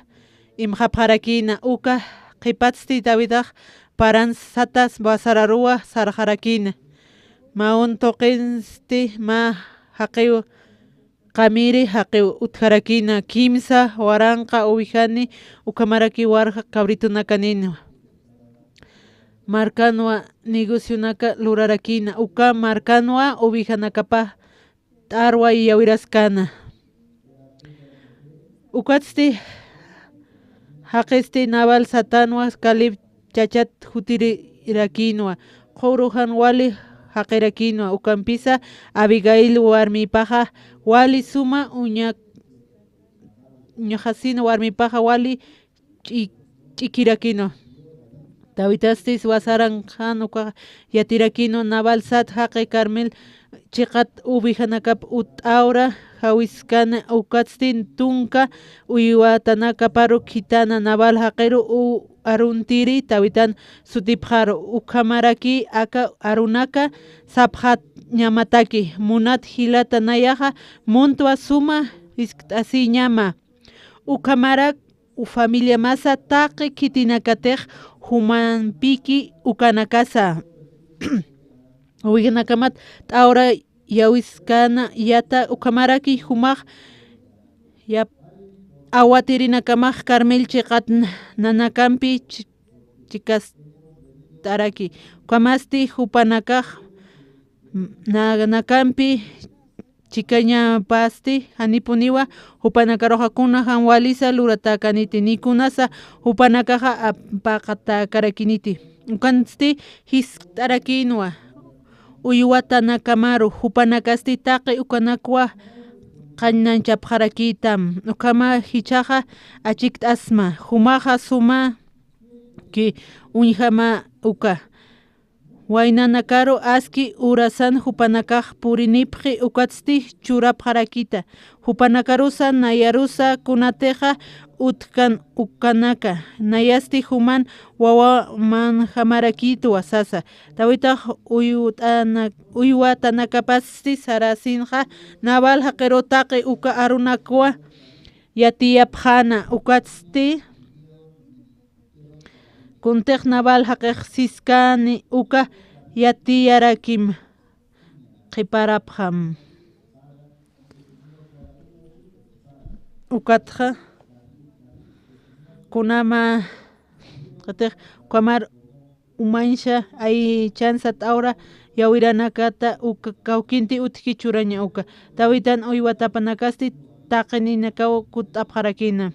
imxapxarakïna, uka qhipatsti Davidax Paran sata wasararuwa sarxarakïna. Maon tuqinsti mä jaqiw qamiri jaqiw utjarakïna, kimsa waranqa ovejani ukhamaraki warja cabritonakanïna. Markanwa negocionaka lurarakïna, uka markanwa ovejanakapa t'arwa iyawiraskäna. Ukatsti jaqisti Nabal satanwa Caleb chachat jutirirakïnwa, qhuru jan wali jaqirakïnwa, ukampisa Abigail warmipaxa wali suma uñak-, uñaxasina warmipaxa wali ch'i-, ch'ikirakïnwa. Davidastis wasaran jan uka yatirakïnwa, Nabal sat jaqi Carmel chiqat ovejanakap utt'awra jawiskana, ukatsti tunka uywatanakaparu khitana. Nabal jaqiru u-, aruntiri Davidan sutipxaru, ukhamaraki aka arunaka sapxañamataki, munat jilata nayaxa muntwa suma jiskt'asiñama. Ukhamarak u familiamasa taqi khitinakatix jumampiki ukanakasa. Ovejanakamat t'awra yawiskana yata, ukhamaraki jumax yap-, awatirinakamax Carmel chiqat n-, nanakampi ch-, chikast'araki. Ukhamasti jupanakax m-, nanakampi chikañapasti, janipuniwa jupanakaruxa kuna jan walisa luratäkaniti, ni kunasa jupanakaxa apaqatäkarakiniti. Ukansti jiskt'arakïnwa uywatanakamaru, jupanakasti taqi ukanakwa qallnanchapxarakïtam. Ukhama jichhaxa achikt'asma, jumaxa sumaki uñjama uka. Waynanakaru aski urasan jupanakax purinipxi, ukatsti churapxarakïta. Jupanakarusa nayarusa kunatixa utjkan ukanaka, nayasti juman wawa manjamarakïtwa sasa. Davidax uywatana-, uywatanakapasti sarasinxa, Nabal jaqiru taqi uka arunakwa yatiyapxäna, ukatsti kuntix Nabal jaqix siskäni uka yatiyarakim qhiparapxam. Ukatxa kunama qatix ukhamar umañsa aychansa t'awra yawiranakata uka kawkinti utjki churaña uka. Davidan uywatapanakasti taqininakaw kutt'apxarakïna.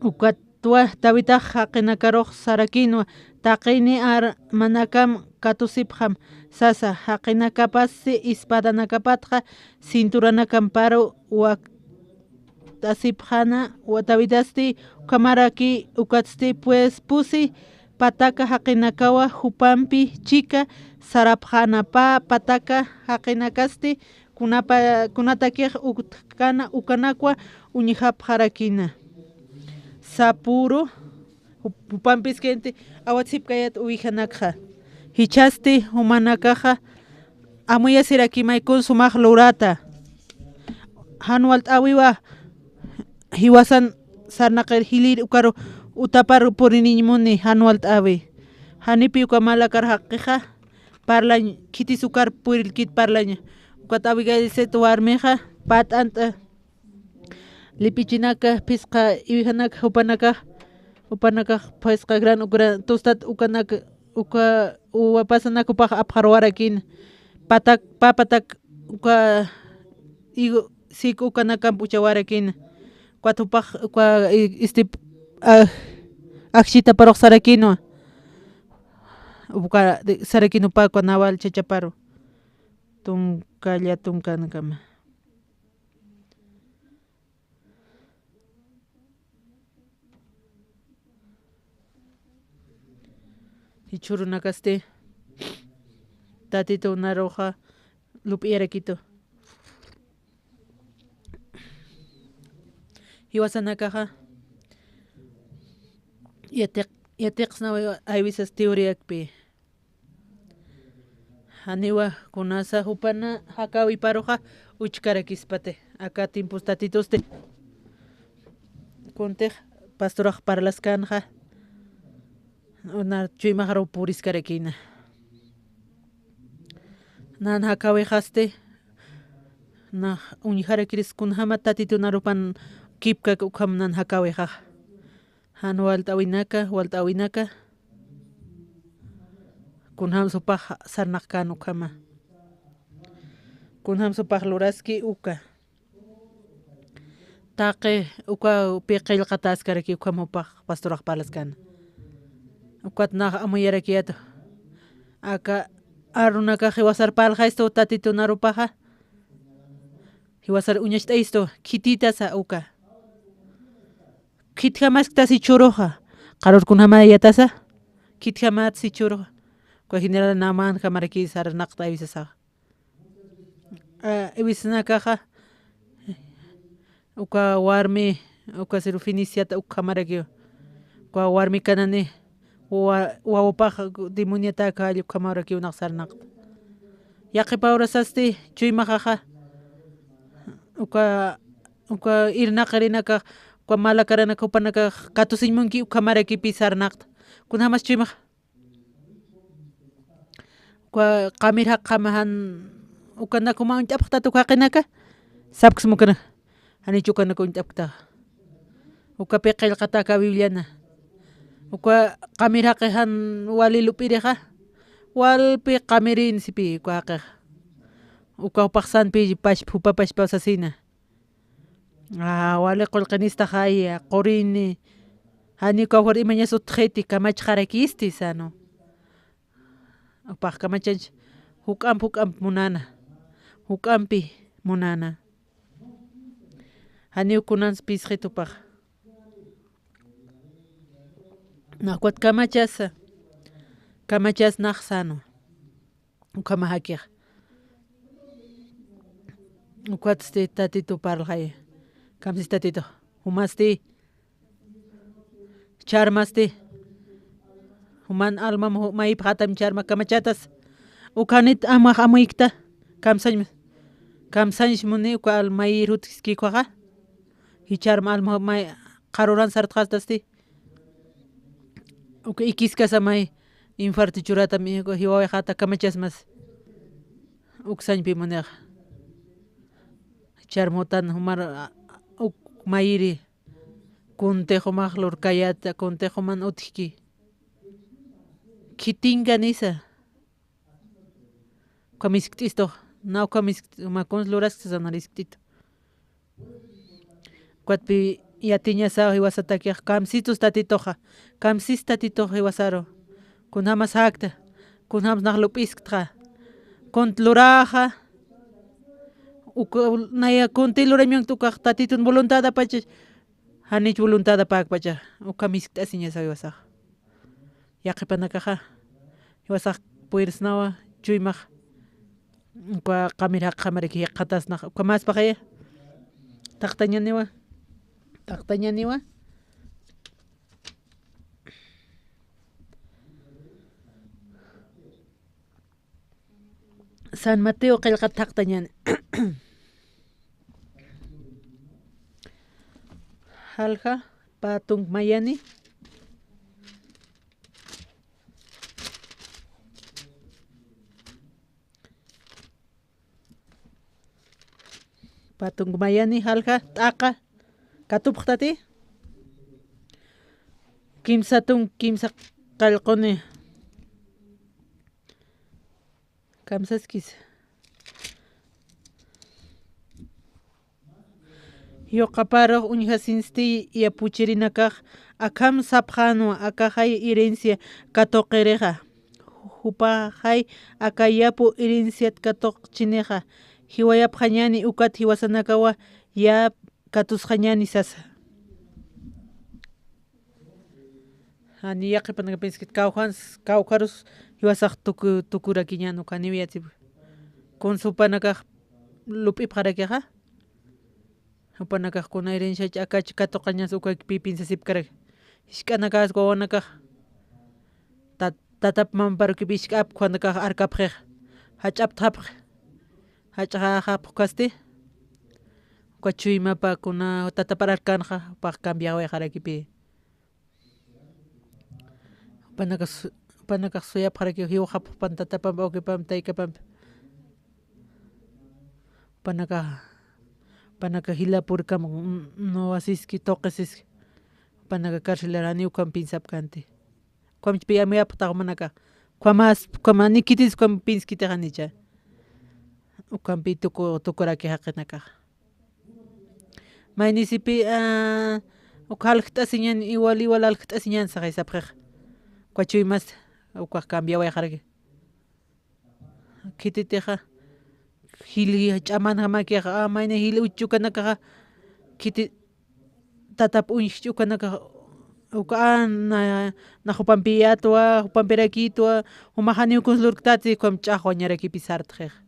Ukatwa Davidax jaqinakarux sarakïnwa, taqini armanakam katusipxam sasa, jaqinakapasti espadanakapatxa cinturanakamparu wakt'asipxäna, wa-, Davidasti ukhamaraki, ukatsti pues pusi pataka jaqinakawa jupampi chika sarapxäna, pä pataka jaqinakasti kunapa-, kunatakix utjkana ukanakwa uñjapxarakïna. Sapüru Jupampis gente awatsipkayät uwijanakxa. Jichhasti jumanakaxa amuyasirakimay kun sumax lurata. Jan walt'äwiwa jiwasan sarnaqir jilïr ukaru utapar puriniñ muni jan walt'äwi. Janipi uka malakar jaqixa parlañ khitis ukar purillkit parlañ. Ukat Abigail set warmixa pat'ant'a lip'ichinaka, phisqa iwijanaka, jupanakax, jupanakax phisqa gran ukra tustat ukanak, uka uwa pasanak jupax apxaruwarakïna. Patak, pä patak uka higo sik ukanakamp uchawarakïna. Ukat jupax uka, i-, istip, aj-, ajchitaparux sarakïnwa. Uka, sarakïn jupa uka nawal chachaparu. Tunka, llä tunkanakama. Jichhürunakasti Tatitu naruxa lup'iyarakitu. Jiwasanakaxa yatiq-, yatiqsnawi aywisas teoriakpi. Janiwa kunasa jupana jakäwiparuxa uchkarakispati. Aka tiempos Tatitusti kuntix pastorax parlaskänxa, na chuymaxaru puriskarakïna. Nan jakäwixasti, nax uñjarakiris kunjämat Tatitu narupan kipkak ukham nan jakäwixax. Jan walt'äwinaka, walt'äwinaka. Kunjams jupax sarnaqkän ukhama. Kunjams jupax luraski uka. Taqi uka pï qillqatäskaraki ukham jupax pastorax parlaskäna. Ukat nax amuyarakiyätu. Aka arunakax jiwasar parlxaystu Tatitu narupaxa. Jiwasar uñacht'ayistu, khititasa uka. Khitjamasktasi chhuruxa. Qarur kunjamayatasa. Khitjamatsi chhuruxa. Uka general Naamanjamaraki sarnaqta aywisasaxa. A, aywisnakaxa. Uka warmi, uka siru Feniciata ukhamarakiwa. Uka warmi kanani wa-, wawapax demoniatäka jall ukhamarakiw nax sarnaqta. Yaqhipa urasasti chuymaxaxa. Uka, uka irnaqirinakax, uka malakaranaka jupanakax katusiñ munki ukhamarakipi sarnaqta. Kunjamas chuymax. Uka qamir jaqjama jan ukanak juma uñt'apxtat uka jaqinaka. Sapksma ukanak. Janich ukanak uñt'apktaxa. Uka pï qillqatäka Bibliana. Uka qamir jaqi jan wali lup'irixa. Walpi qamirin sipï uka jaqixa. Uka jupax sanpï pachpa, jupa pachpaw sasina. A, wali qullqinistaxaya, qurini. Janiw kawkhar imañas utjxiti, kamachxarakisti sanu. Jupax kamachanch juk'amp, juk'amp munana. Juk'ampi munana. Janiw kunans phisqit jupax. Nax ukat kamachasa. Kamachas nax sanu. Ukhama jakix. Ukatsti Tatitu parlxay. Kamsis Tatitu. Jumasti. Charmasti. Juman almam ju-, mayipxatam charma kamachatas. Ukhanit amax amuykta. Kamsañ, kamsañs muni uka al mayir jutkiskikwaxa. Jichharma alma may qaruran sartxastasti. Uka ikiskasa may infarto churatam, jiwawixata kamachasmas. Uksañpi munixa. Charmutan jumar, a, uk mayiri. Kuntix jumax lurkayäta, kuntix juman utjki. Khitinkanisa. Ukham jiskt'istux, na ukham jiskt-, mä kuns lurasksa sanar jiskt'itu. Ukatpi yatiñasaw jiwasatakix, kamsitus Tatituxa, kamsis Tatitux jiwasaru. Kunjamas jakta, kunjamas nax lup'iskta, kunt luraxa, uka, naya kunti lurañankt ukax Tatitun voluntadapacha, janich voluntadapäkpacha, ukham jiskt'asiñasaw jiwasax. Yaqhipanakaxa, jiwasax puyirsnawa, chuymax, uka qamir jaqjamaraki jikxatasnax, ukhamaspaxaya, taqtañaniwa, taqtañaniwa. San Mateo qillqat thaqtañäni. Jalja, pä tunk mayani. Pä tunk mayani, jalja, t'aqa, katupxtati. Kimsa tunk, kimsa qallquni. Kamsaskis. Yuqaparux uñjasinsti yapuchirinakax, akham sapxänwa, akaxay herencia katuqirixa. Jupaxay aka yapu herenciat katuqchinixa. Jiwayapxañäni ukat jiwasanakawa yap katusxañäni sasa. Jani yaqhipanakapinskit kawkhans, kawkharus jiwasax tuku-, tukurakiñän uka janiw yatiw. Kuns jupanakax lup'ipxarakixa. Jupanakax kuna herenciach akach katuqañas ukakipï piensasipkaraki. Jisk'anakas wawanakax tat-, tatap mamparukipi jisk'ap, jupanakax arkapxixa. Jach'aptxapxi. Jach'axapxi ukasti. Uka chuymapa kuna tatapar arkanxa, jupax cambiawayxarakipï. Jupanakax su-, jupanakax suyapxaraki, jiwxapxpan tatapampi, awkipampi, taykapampi. Jupanakax, jupanakax jila purkam, n-, no wasiski, tuqisiski. Jupanakax carcelar janiw ukham piensapkänti. Ukhamchpï amuyapxtax jumanakax. Ukhamas, ukhama ni khitis ukham pienskitix janicha. Ukhampi tuku-, tukuraki jaqinakax. Maynisipi, ah, uka aljt'asiñän, igual, igual aljt'asiñän saxay sapxixa. Uka chuymasta, ukax cambiawayxaraki. Khititixa, jili ch'amanjamakixa, ah, mayni jili uchukanakaxa, khiti tatap uñjchi ukanakaxa, uka, ah, na, na jupampiyätwa, jupampirakïtwa, jumax janiw kuns lurktati, ukham ch'axwañarakipi sartxixa.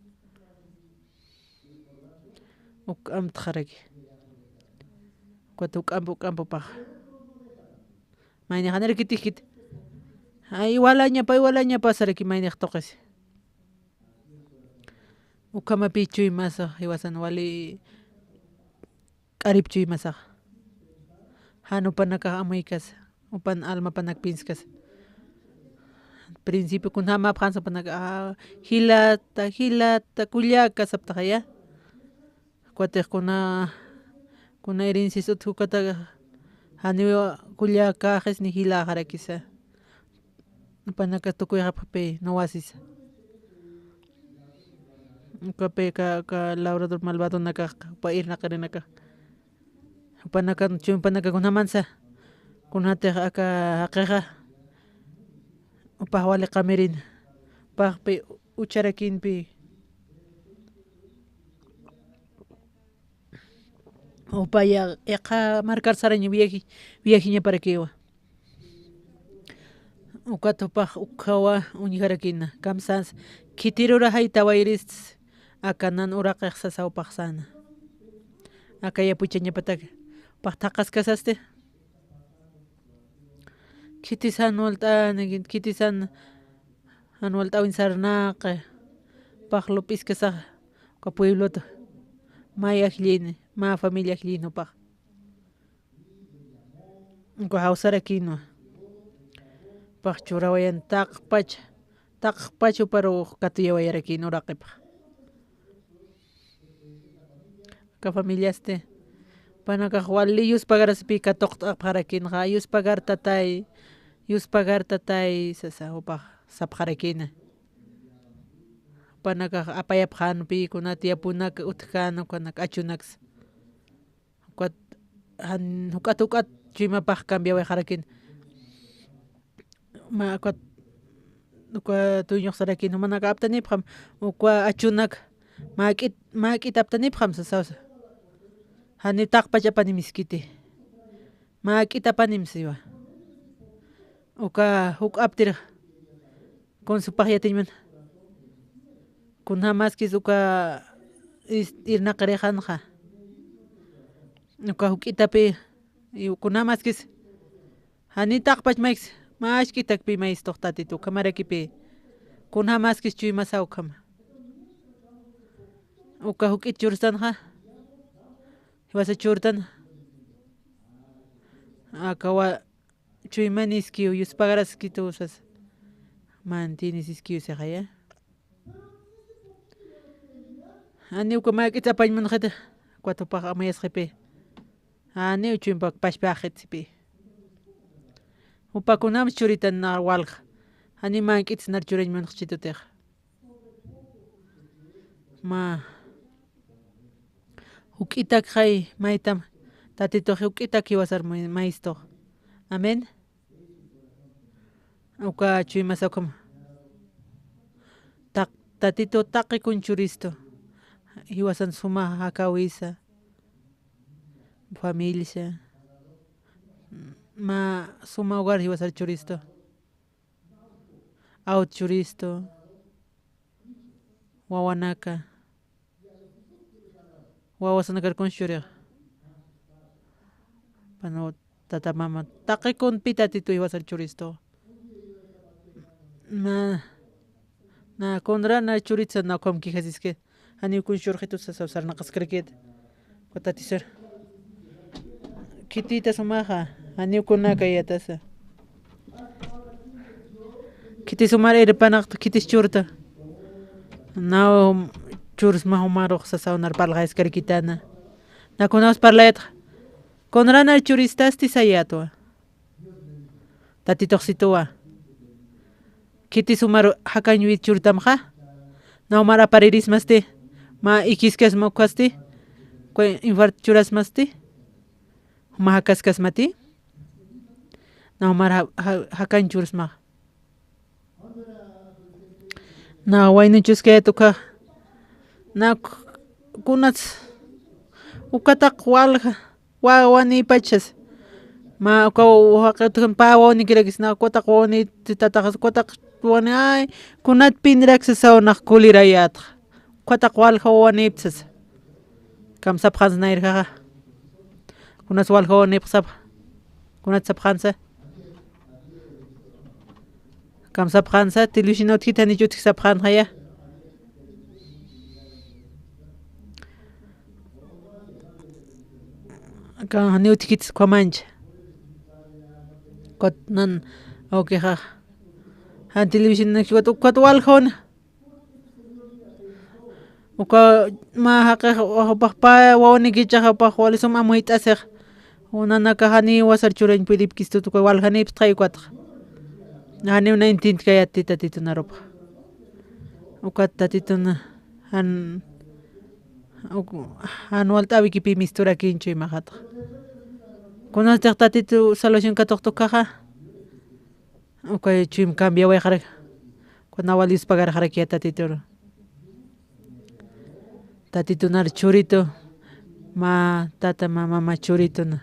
Uk amtxaraki. Ukat uk'amp, uk'ampupax. Mayni janirakitix khiti. Ay, iwalañapa, iwalañapa saraki maynix tuqisi. Ukhamapï chuymasax, jiwasan wali k'arip chuymasax. Jan jupanakax amuykasa, jupan almapanak pienskas. Principio kunjämapxänsa jupanakax, ah, jilata, jilata, kullaka saptaxaya. Ukatix kuna, kuna herencias utji ukataka, janiw kullakäxis ni jiläxarakisa. Jupanaka tukuyxapxipï, no wasisa. Ukapï ka, ka labrador malvadonakax, jupa irnaqirinakax. Jupanaka, chuympanaka kunjämansa. Kunjatix aka jaqixa. Jupax wali qamirin. Jupaxpï ucharakïnpï. Jupaya iqha markar saraña viaji-, viajiñaparakiwa. Ukat jupax ukkhawa uñjarakïna, kamsans, khitirurajay tawayirist, aka nan uraqix sasa jupax säna. Aka yapuchañapatak, jupax thaqhaskasasti. Khitis jan walt'äni, khitis jan, jan walt'äwin sarnaqi, jupax lup'iskasaxa, uka pueblota, mä ajllïni, mä familia ajllïni jupax. Uka jawsarakïnwa. Jupax churawayan taqpach, taqpach juparux katuyawayarakïn uraqipax. Aka familiasti, jupanakax wali yuspagarasipï katuqt'apxarakïnxa, yuspagar tatay, yuspagar tatay, sasa jupax sapxarakïna. Jupanakax apayapxänpï kunat yapunak utjkän, ukanak achunaksa. Ukat, jan, juk'at, juk'at chuymapax cambiawayxarakïn. Mä, ukat, uka dueñox sarakïn, jumanaka aptanipxam, uka achunak, mäk'it, mäk'it aptanipxam, sasa, sasa. Jani taqpach apanim iskiti. Mäk'it apanim siwa. Uka juk'aptir, kuns jupax yatiñman. Kunjämaskis uka is-, irnaqirixanxa. Uka juk'itapï, y kunjämaskis. Jani taqpach mayks, mä ask'itakpï maystuxtatit, ukhamarakipï. Kunjämaskis chuymasaw ukhama. Uka juk'it churstanxa, jiwasa churtan, akawa chuymaniskiw, yuspagaraskitu sasa. Mantinisiskiw sixaya. Janiw uka mä k'it apañ munxiti, ukat jupax amayasxipi. Janiw chuympach pachpaxit sipi. Jupa kunam churitan na walja. Janiw mä k'it nar churañ munxchitutix. Mä juk'itak jay maytam, Tatitux juk'itak jiwasar may-, maystux. Amén. Uka chuymas ukham. Taq-, Tatitu taqi kun churistu. Jiwasan suma jakawisa. Familia. Mä suma hogar jiwasar churistu. Awt churistu. Wawanaka. Wawasanakar kunsi churixa. Panaw tata mama. Taqi kunpi Tatitu jiwasar churistu. Na, na, kunra na churitsa na ukham quejasiski. Janiw kun churxitu sasa sarnaqaskarakit. Uka Tati sir. Khitita sumaxa, janiw kunakayatasa. Khitis sumar irpanaqta, khitis churta. Naw chursma jumarux sasaw nar parlxaskarakitana. Na kunaws parlayatxa. Kunra nar churistasti sayätwa. Tatitux situwa. Khitis sumar jakañwit churtamxa. Naw mar aparirismasti. Mä ikiskasma ukhasti. Uka infarto churasmasti. Juma jakaskasmati. Naw mar ja-, ja-, jakañ chursmaxa. Na waynuchuskayät ukha. Na k-, kunats ukataq walja wawanïpachas. Mä uka jaqi utjan pä wawanikirakis, na ukataq wawanï tataxas, ukataq wani, ay, kunat piniraksas saw nax kulirayätxa. Ukataq walja wawanïpsas. Kamsapxans nayrjaxa. Kunas walja wawanïpxsapxa. Kunat sapxansa. Kamsapxansa, televisión utjit janiw utjki sapxanxaya. Ka janiw utjkit ukhamañcha. Ukat nan, awkixa. Jan televisión ukat, ukat walja wan. Uka mä jaqix, jupax pä wawanikichaxa, jupax wali sum amuyt'asix. Nanakax janiw jiwasar churañ puyiripkistut, uka waljanïpstxay ukatxa. Janiw na intintkayätti Tatitun arupxa. Ukat Tatitun jan, uk-, jan walt'äwikipï misturakïnchu imaxatxa. Kunastix Tatitu salvación katuqta ukhaxa. Uka chuyma cambiawayxarak. Kuna wali yuspagarxarakï Tatituru. Tatitunar churitu, mä tata, mä mama churituna,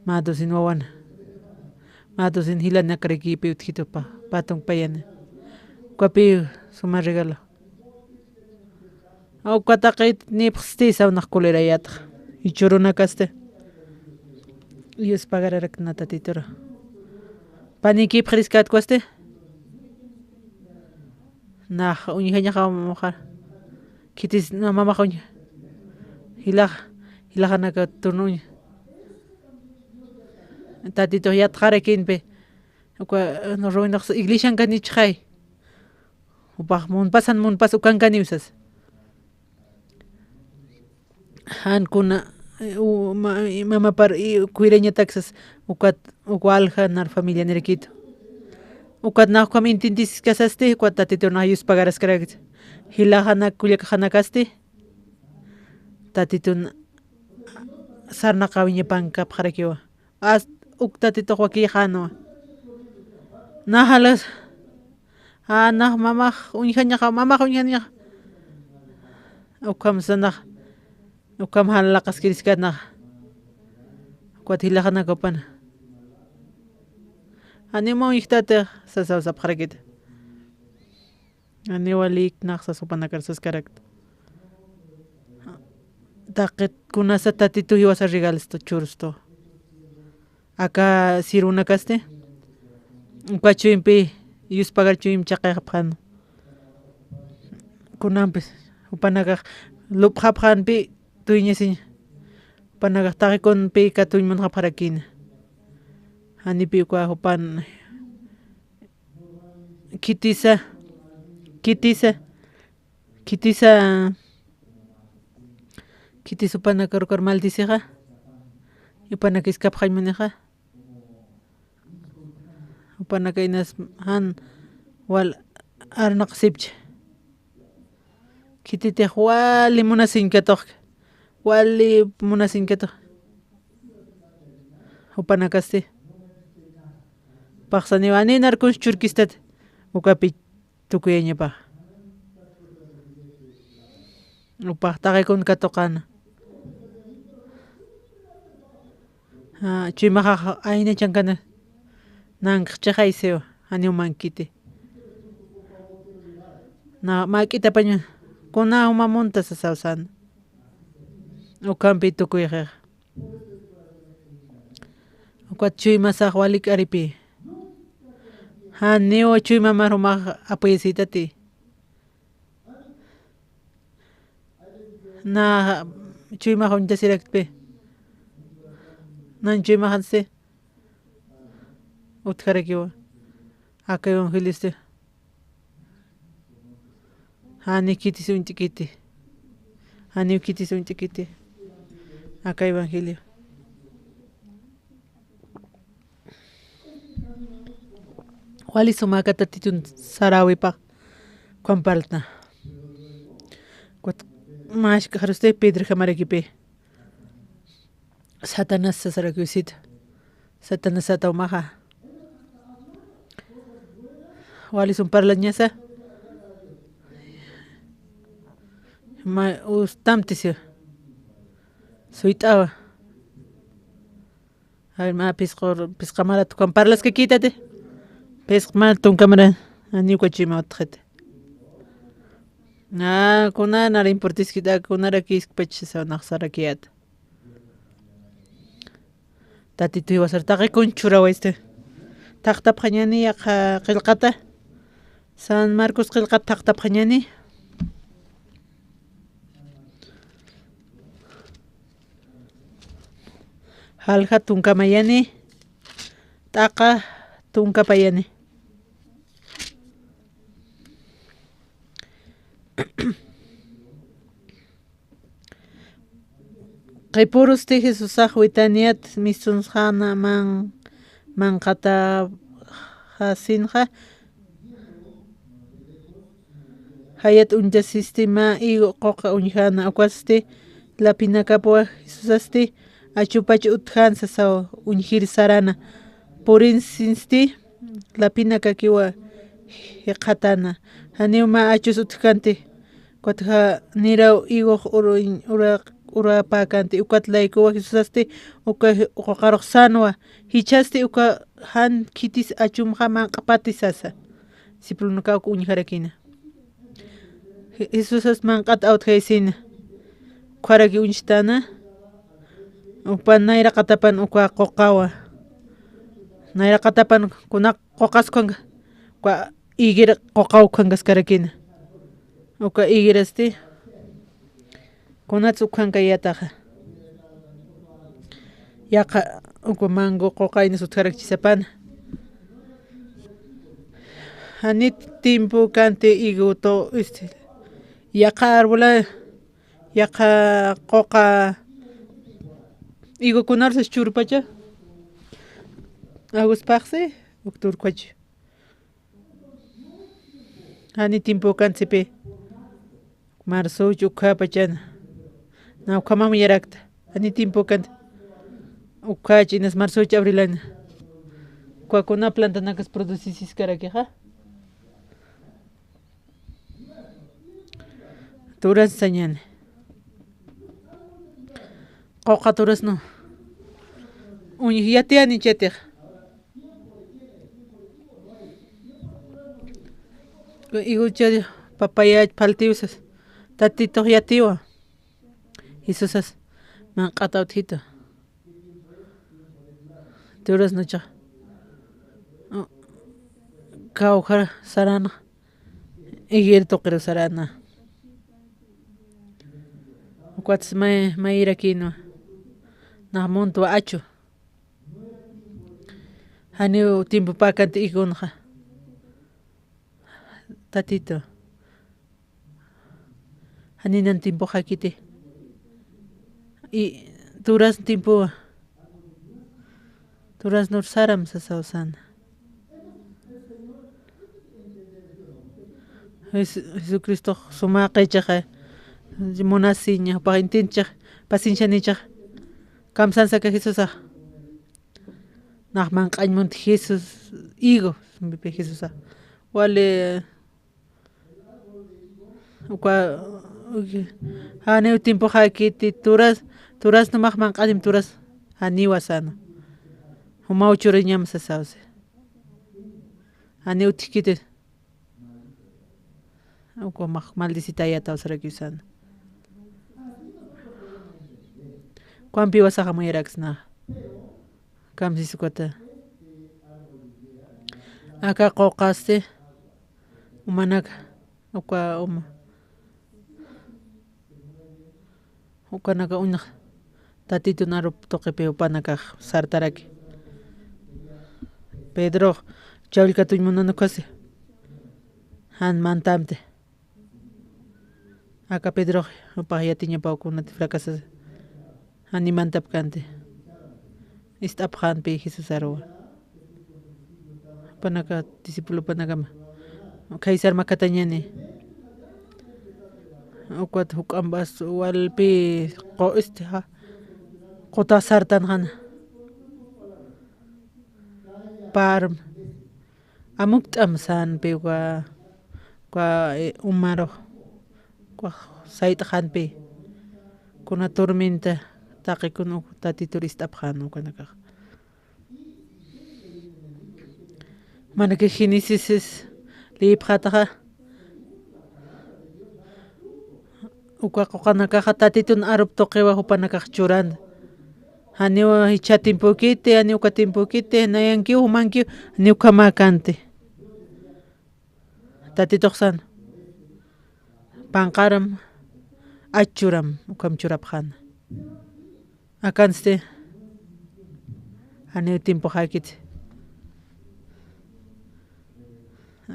mä dusin wawana, mä dusin jilanakarakïpï utjitupa, patunk payana. Ukapï suma regalo. Uka taqit nipxsti saw nax kulirayätxa. Jichhürunakasti. Yuspagararakna Tatituru. Panikïpxiriskätkwasti. Nax uñjañaxa mamaxa. Khitis na mamaxa uñja. Jilax, jilaxanaka turno uñja. Tatitux yatxarakïnpi. Uka, no, ruwinax iglesiankanichxay. Jupax munpasan munpas ukankaniw sas. Jan kuna, eh, u-, ma-, mamapar, i-, cuidañatak sas, ukat, uka walja nar familianirakitu. Ukat nax ukham intintisiskasasti, ukat Tatitun nax yuspagaraskarakta. Jilaxanak, kullakaxanakasti, Tatitun sarnaqawiñapankapxarakiwa. Ast uk Tatitux wakïxänwa. Naxalas, a, nax mamax uñjañaxa, mamax uñjañaxa. Ukham sanax, ukham jalaqaskiriskätnaxa. Ukat jilaxanakapana. Janiw mä uñjtatix, sasaw sapxarakita. Janiw walïknax sas jupanakar saskarakta. Taqit kunasa Tatitu jiwasa regalistu churstu. Aka sirunakasti. Uka chuympi, yuspagar chuympi chaqayxapxäna. Kunampis, jupanakax, lupxapxanpi tuñisiñ. Jupanakax taqi kunpi katuñ munxapxarakïna. Janipi uka jupan khitisa, khitisa, khitisa, khitis jupanakar ukar maldicixa, jupanaka iskapxañ munixa. Jupanaka inas jan wal arnaqsipchi. Khititix wali munasiñ katuxki, wali munasiñ katuxki. Jupanakasti paqsaniwa, ani narkuns churkistati, ukapi tukuyañapax. Upax taqi kun katuqana. Chuymaxax ayna chankana, nanqxchixay siwa, janiw mankiti. Na mak'itapaña, kuna uma munta sasaw sana. Ukampi tukuyxixa. Ukat chuymasax wali k'aripi. Janiw chuymamar jumax apuyasïtati. Na chuymax uñtasiraktipi. Nan chuymaxansti utjarakiwa. Aka evangeliosti. Jani khitis uñt'kiti. Janiw khitis uñt'kiti. Aka evangelio. Wali suma aka Tatitun saräwipax ukham parltna. Ukat mä jisk'axarusti Pedrojamarakipï. Satanás sasarakiw sita. Satanás sata umaxa. Wali sum parlañasa. Ma ustamti siwa. Suyt'awa. A ver, mä phisqa, phisqa marat ukham parlaskakïtati. Phisqa marat tunka marat. Janiw uka chuyma utjxiti. Na, kuna nara importiskiti, kunarakïskpach sasaw nax sarakiyäta. Tatituy jiwasar taqi kun churawayisti. Thaqtapxañäni yaqha qillqata. San Marcos qillqat thaqtapxañäni. Jalja tunka mayani, t'aqa tunka payani. Qhipurusti Jesusax Betaniat mistunsxäna man-, manqhataxasinxa, jayat uñtasisti mä higo quqa uñjäna, ukasti laphinakapwa Jesusasti achupach utjän sasaw uñjir sarana. Purinsinsti laphinakakiwa jikxatana. Janiw mä achus utjkanti. Ukat janiraw higux uruñ-, ura-, urapäkanti. Ukat laykuwa Jesusasti uka quqarux sänwa. Jichhasti uka jan khitis achumxa manq'pati sasa. Discipulonakaw uñjarakïna. Je-, Jesusas manq'at awtjaysïna. Ukharaki uñstana. Jupan nayraqatapan uka quqawa. Nayraqatapan kuna quqas ukhanka. Uka higuera quqaw ukhankaskarakïna. Uka higuerasti kunats ukhankayätaxa. Yaqha uka mango quqa inas utjarakchisapana. Janit tiempo kanti higo tu, este, yaqha arbola, yaqha quqa higo kunar sas churpacha. Aguspaxsi uk turkwachi. Jani tiempo kantsipi. Marzoch ukkhapachana. Na ukhamam yarakta. Jani tiempo kant. Ukhach inas marzoch abrilana. Ukakuna plantanakas producisiskarakixa. Turas sañani. Quqa turasnu. Uñj yatiyani chatixa. Igucha papayach phaltiw sas. Tatitux yatiwa. Jesusas manq'at awtjitu. Turasnucha. Kawjar sarana. Higuera tuqiru sarana. Ukwats may, mayrakïnwa. Nax muntwa achu. Janiw tiempopäkanti igunxa. Tatitu. Janinan tiempoxakiti. I turas tiempowa. Turas nur saram sasaw sana. Jes-, Jesucristox suma qichaxa munasiña, jupax intinchix, paciencianichix. Kamsansa aka Jesusax. Nax manq'añ munti Jesús higo, sumpipi Jesusax. Wali, uka, janiw tiempoxakiti turas, turas numax manq'añim turas, janiwa sana. Jumaw churiñam sasawsi. Janiw utjkiti. Uka max maldecitayataw sarakiw sana. Ukampi iwasaxa mayaraksna. Kamsis ukata. Aka quqasti. Umanaka. Uka uma. Ukanaka uñax. Tatitun arup tuqipi jupanakax sartaraki. Pedrox, chawllkatuñ munan ukasi. Jan mantamti. Aka Pedrox, jupax yatiñapaw kunati fracasas. Jani mantapkanti. Ist'apxänpi Jesusaruwa. Jupanaka, discipulopanakama. Khaysar makatañani. Ukat juk'ambas walpi qu-, este, ja, quta sartanxana. Parm. Amukt'am sänpi uka, uka, eh, umarux. Uka sayt'xänpi. Kuna tormenta taqikun uk Tatitur ist'apxän ukanakax. Manaki Génesis liyipxataxa, uka quqanakaxa Tatitun arup tuqiwa jupanakax churan. Janiw jichha tiempokiti, janiw uka tiempokiti, nayankiw, jumankiw, janiw ukhamäkanti. Tatitux san. Panqaram, achuram, ukham churapxäna. Akansti, janiw tiempoxäkiti.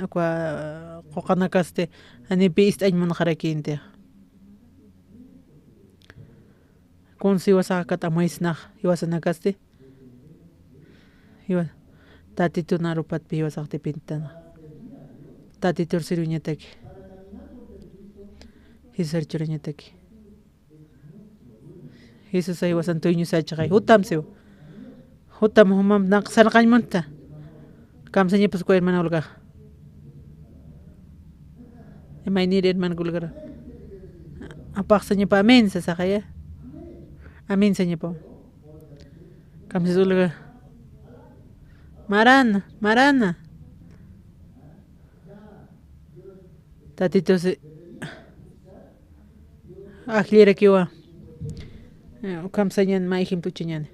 Uka quqanakasti, janiw pï ist'añ munxarakïnti. Kunsi jiwasax akat amuysnax, jiwasanakasti. Jiwa-, Tatitun arupatpi jiwasax dependitana. Tatitur sirviñataki. Jesusar churañataki. Jesusa jiwasan dueño sachxay. Jutam siwa. Jutam jumamp naq sarqañ munta. Kamsañapas uka hermana Olgaxa. Imaynir hermana Olgaru. Apaxsañapa amén sasaxaya. Amén sañapa. Kamsas Olga. Marana, marana. Tatitusi ajllirakiwa. Eh, ukham sañan mä ejemplo uchañäni.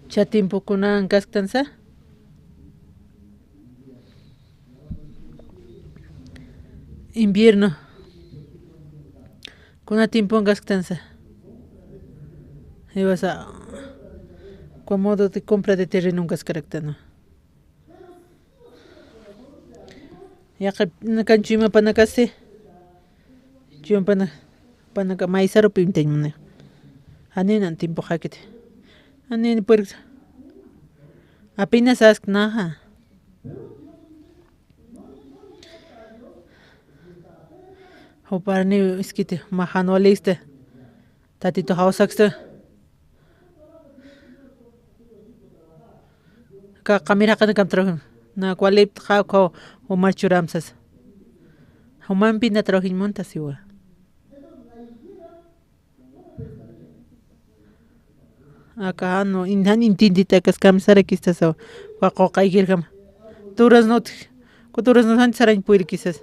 Jichha tiempokunan kasktansa. Invierno. Kuna tiempon kasktansa. Jiwasa. Uka modo de compra de terrenon kaskaraktanwa. Yaqhip nakan chuymapanakasti, chuymapanaka maysarupi imtañ munay. Janinan tiempoxäkiti. Janini puerta. Apenas asknaxa. Juparniw iskiti, mä jan walïsti. Tatitu jawsaksti. Aka qamir jaqinakam trabajim. Nax walïptxa uka jumar churäm sasa. Jumampina trabajiñ munta siwa. Aka jan, in-, jan entienditakas kamsarakista sawa. Uka quqa ijirjama. Turas nutji. Uka turas nut jan sarañ puyrikisas.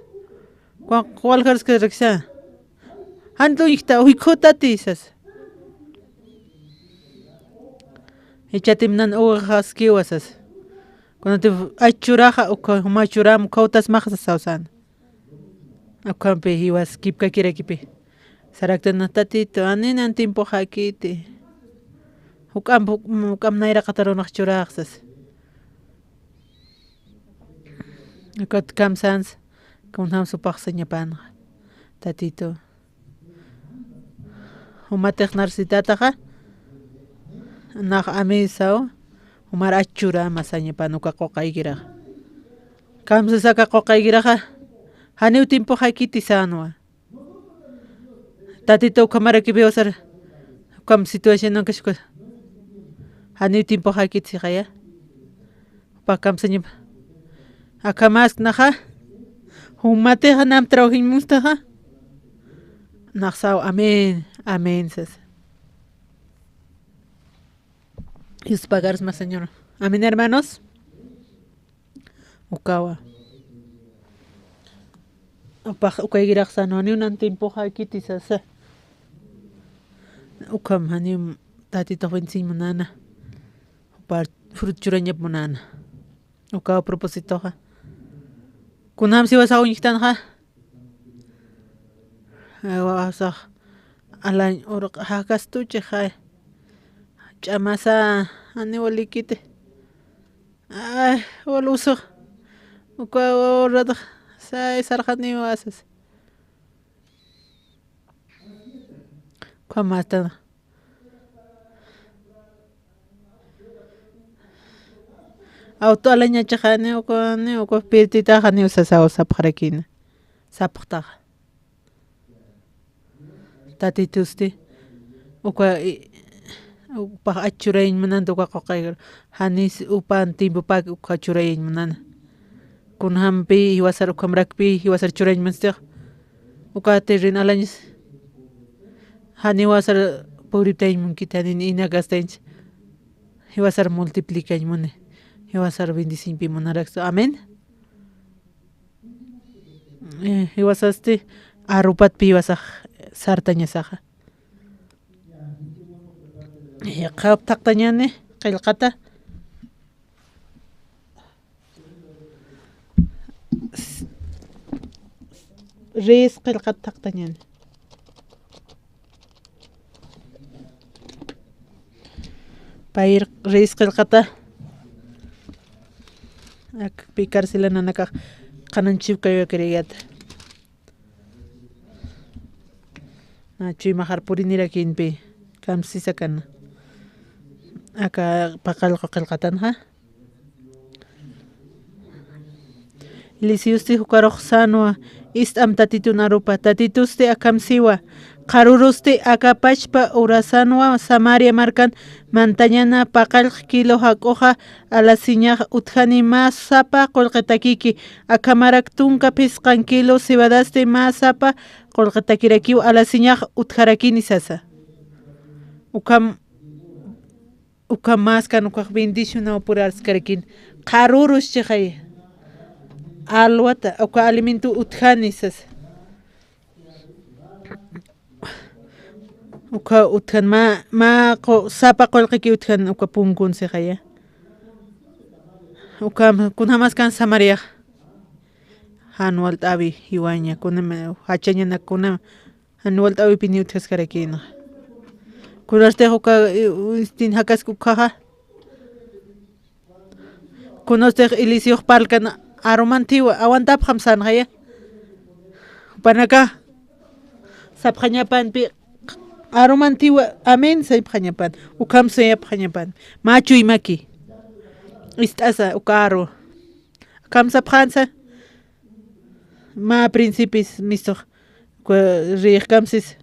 Uka waljarskarakisa. Jan tuñjta, uy, khutati sasa. Jichhatim nan ugaxaskiwa sasa. Kunatï achuraxa, uka juma churäm, uka utas maxsa sawsan. Ukhampi jiwas kipkakirakipi. Saraktanix: Tatitu, janiw nan tiempoxäkiti. Juk'amp, juk'amp nayraqatarunax churax sasa. Ukat kamsansa, kunjams jupax sañapanxa: Tatitu, jumatix narsitätaxa, nax amï saw, jumar ach churäma sañapan uka quqaykiraxa. Kamsas aka quqaykiraxa, janiw tiempoxäkiti sänwa. Tatitu, ukhamarakiw jiwasar, ukham situación ukax uka, janiw tiempoxäkiti sixaya. Jupax kamsañapa. Akhamasknaxa, jumatixa namp trabajiñ munstaxa. Nax saw amén, amén sasa. Dios pagarsma, Señor. Amén, hermanos. Ukawa. Jupax ukaykirax sänwa, janiw nan tiempoxäkiti sasa. Ukham janiw Tatitux bendiciñ munäna. Jupar fruto churañap munäna. Ukawa propósitoxa. Kunjams jiwasax uñjtanxa. Jiwasax alañ urq jakastuchixay. Ch'amasa, janiw walikiti. Ay, wal usux. Uka uratax, say sarxaniwa sasa. Ukhamastan. Auto alañachaxa, janiw uka, janiw uka pirtitaxa, janiw sasaw sapxarakïna. Sapxtaxa. Tatitusti, uka, i, jupax ach churayañ munanti uka quqaykir, janis jupan tiempopäki uka churayañ munana. Kunjampi jiwasar, ukhamarakpi jiwasar churayañ munstix. Uka terreno alañas, janiw jiwasar pobreptayañ munkiti, janiw ina gastañsa. Jiwasar multiplicañ muni. Jiwasar bendiciñpi munarakstu. Amén. Eh, jiwasasti arropatpi jiwasax sartañasaxa. Eh, qhawp thaqtañäni, qillqata. Reyes qillqat thaqtañäni. Payir Reyes qillqata. Akpi carcela nanakax qhanañchiw kaywakiriyäta. Na chuymaxar purinirakïnpi, kamsisakana. Aka paqallqu qillqatanxa. Lisiusti jukarux sänwa, ist'am Tatitun arupa, Tatitusti akham siwa, qharürusti aka pachpa urasanwa Samaria markan mantañana paqallq kilo jak'uxa alasiñax utjani mä sapa qullqitakiki, akhamarak tunka phisqan kilo cebadasti mä sapa qullqitakirakiw alasiñax utjarakini sasa. Ukham Uka maskan ukax bendicionaw purarskarakini. Qharürus chixay. Alwata, uka alimento utjani sasa. Uka utjan mä, mä qu-, sapa qullqiki utjan uka punkun sixaya. Uka kunjamaskan Samariax. Jan walt'äwi jiwaña, kunam, jachañanak kunam. Jan walt'äwipiniw utjaskarakïna. Kunastix uka, i, u, istin jakask ukhaxa. Kunastix Eliseox parlkan arumantiwa, aguantapxam sänxaya. Jupanakax sapxañapanpi, arumantiwa, amén, saypxañapan. Ukham sayapxañapan. Mä chuymaki. Ist'asa, uka aru. Akham sapxänsa. Mä principis mistux, ku-, reyix kamsis.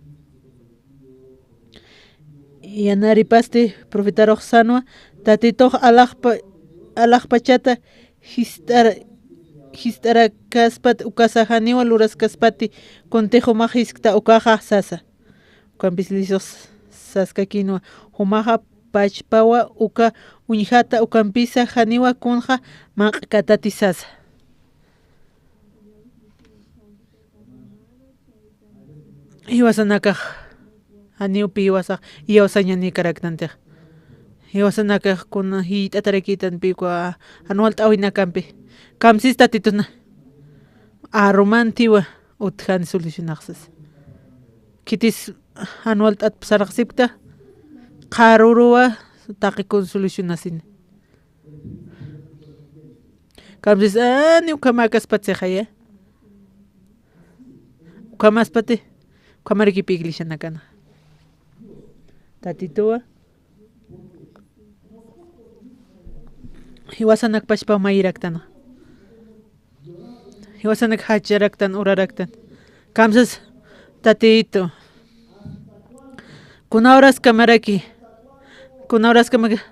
Yanaripasti profetarux sänwa, Tatitux alaxpa-, alaxpachata jist'ar-, jist'arakaspat ukasa janiwa luraskaspati, kuntix jumax jiskta ukaxa sasa. Ukampis Eliseox saskakïnwa, jumaxa pachpawa uka uñjata, ukampisa janiwa kunxa maq'katati sasa. Jiwasanakax, janiw pi jiwasax, iyawsañanïkaraktanti. Jiwasanakax kuna jilt'atarakïtanpi, uka jan walt'äwinakampi. Kamsis Tatituna. Arumantiwa utjani solucionax sasa. khitis jan walt'at sarxsipkta, qharuruwa taqi kun solucionasini. Kamsis, ani ukhamäkaspati sixaya. Ukhamaspati, ukhamarkipi iglesianakana. Tatituwa. Jiwasanakpachpa mayiraktan. Jiwasanak jacharaktan, uraraktan. Kamsas, Tatitu. Kuna horaskamaraki. Kuna horaskamaraki.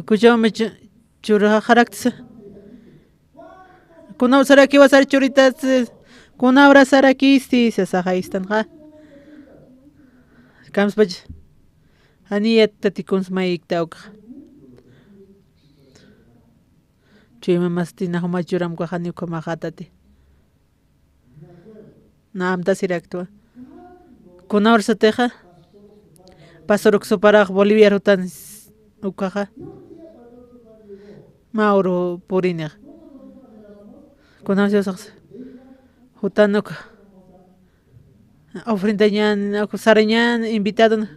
Kuchawmi chu-, churaxaraktsa. Kuna horaskarakiwa sar churitas, kuna horasarakisti, sasaxa istanxa. Kamspacha. Jani yatati kuns mayikta ukxa. Chuymamasti na juma churamkaxa ni ukhamaxatati. Na amtasiraktwa. Kuna horsatixa. Pasuruk suparax Bolivia jutan s-, ukhaxa. Mä uru purinix. Kuna horsax. Jutan ukha. Ofrendañan, sarañan, invitadon.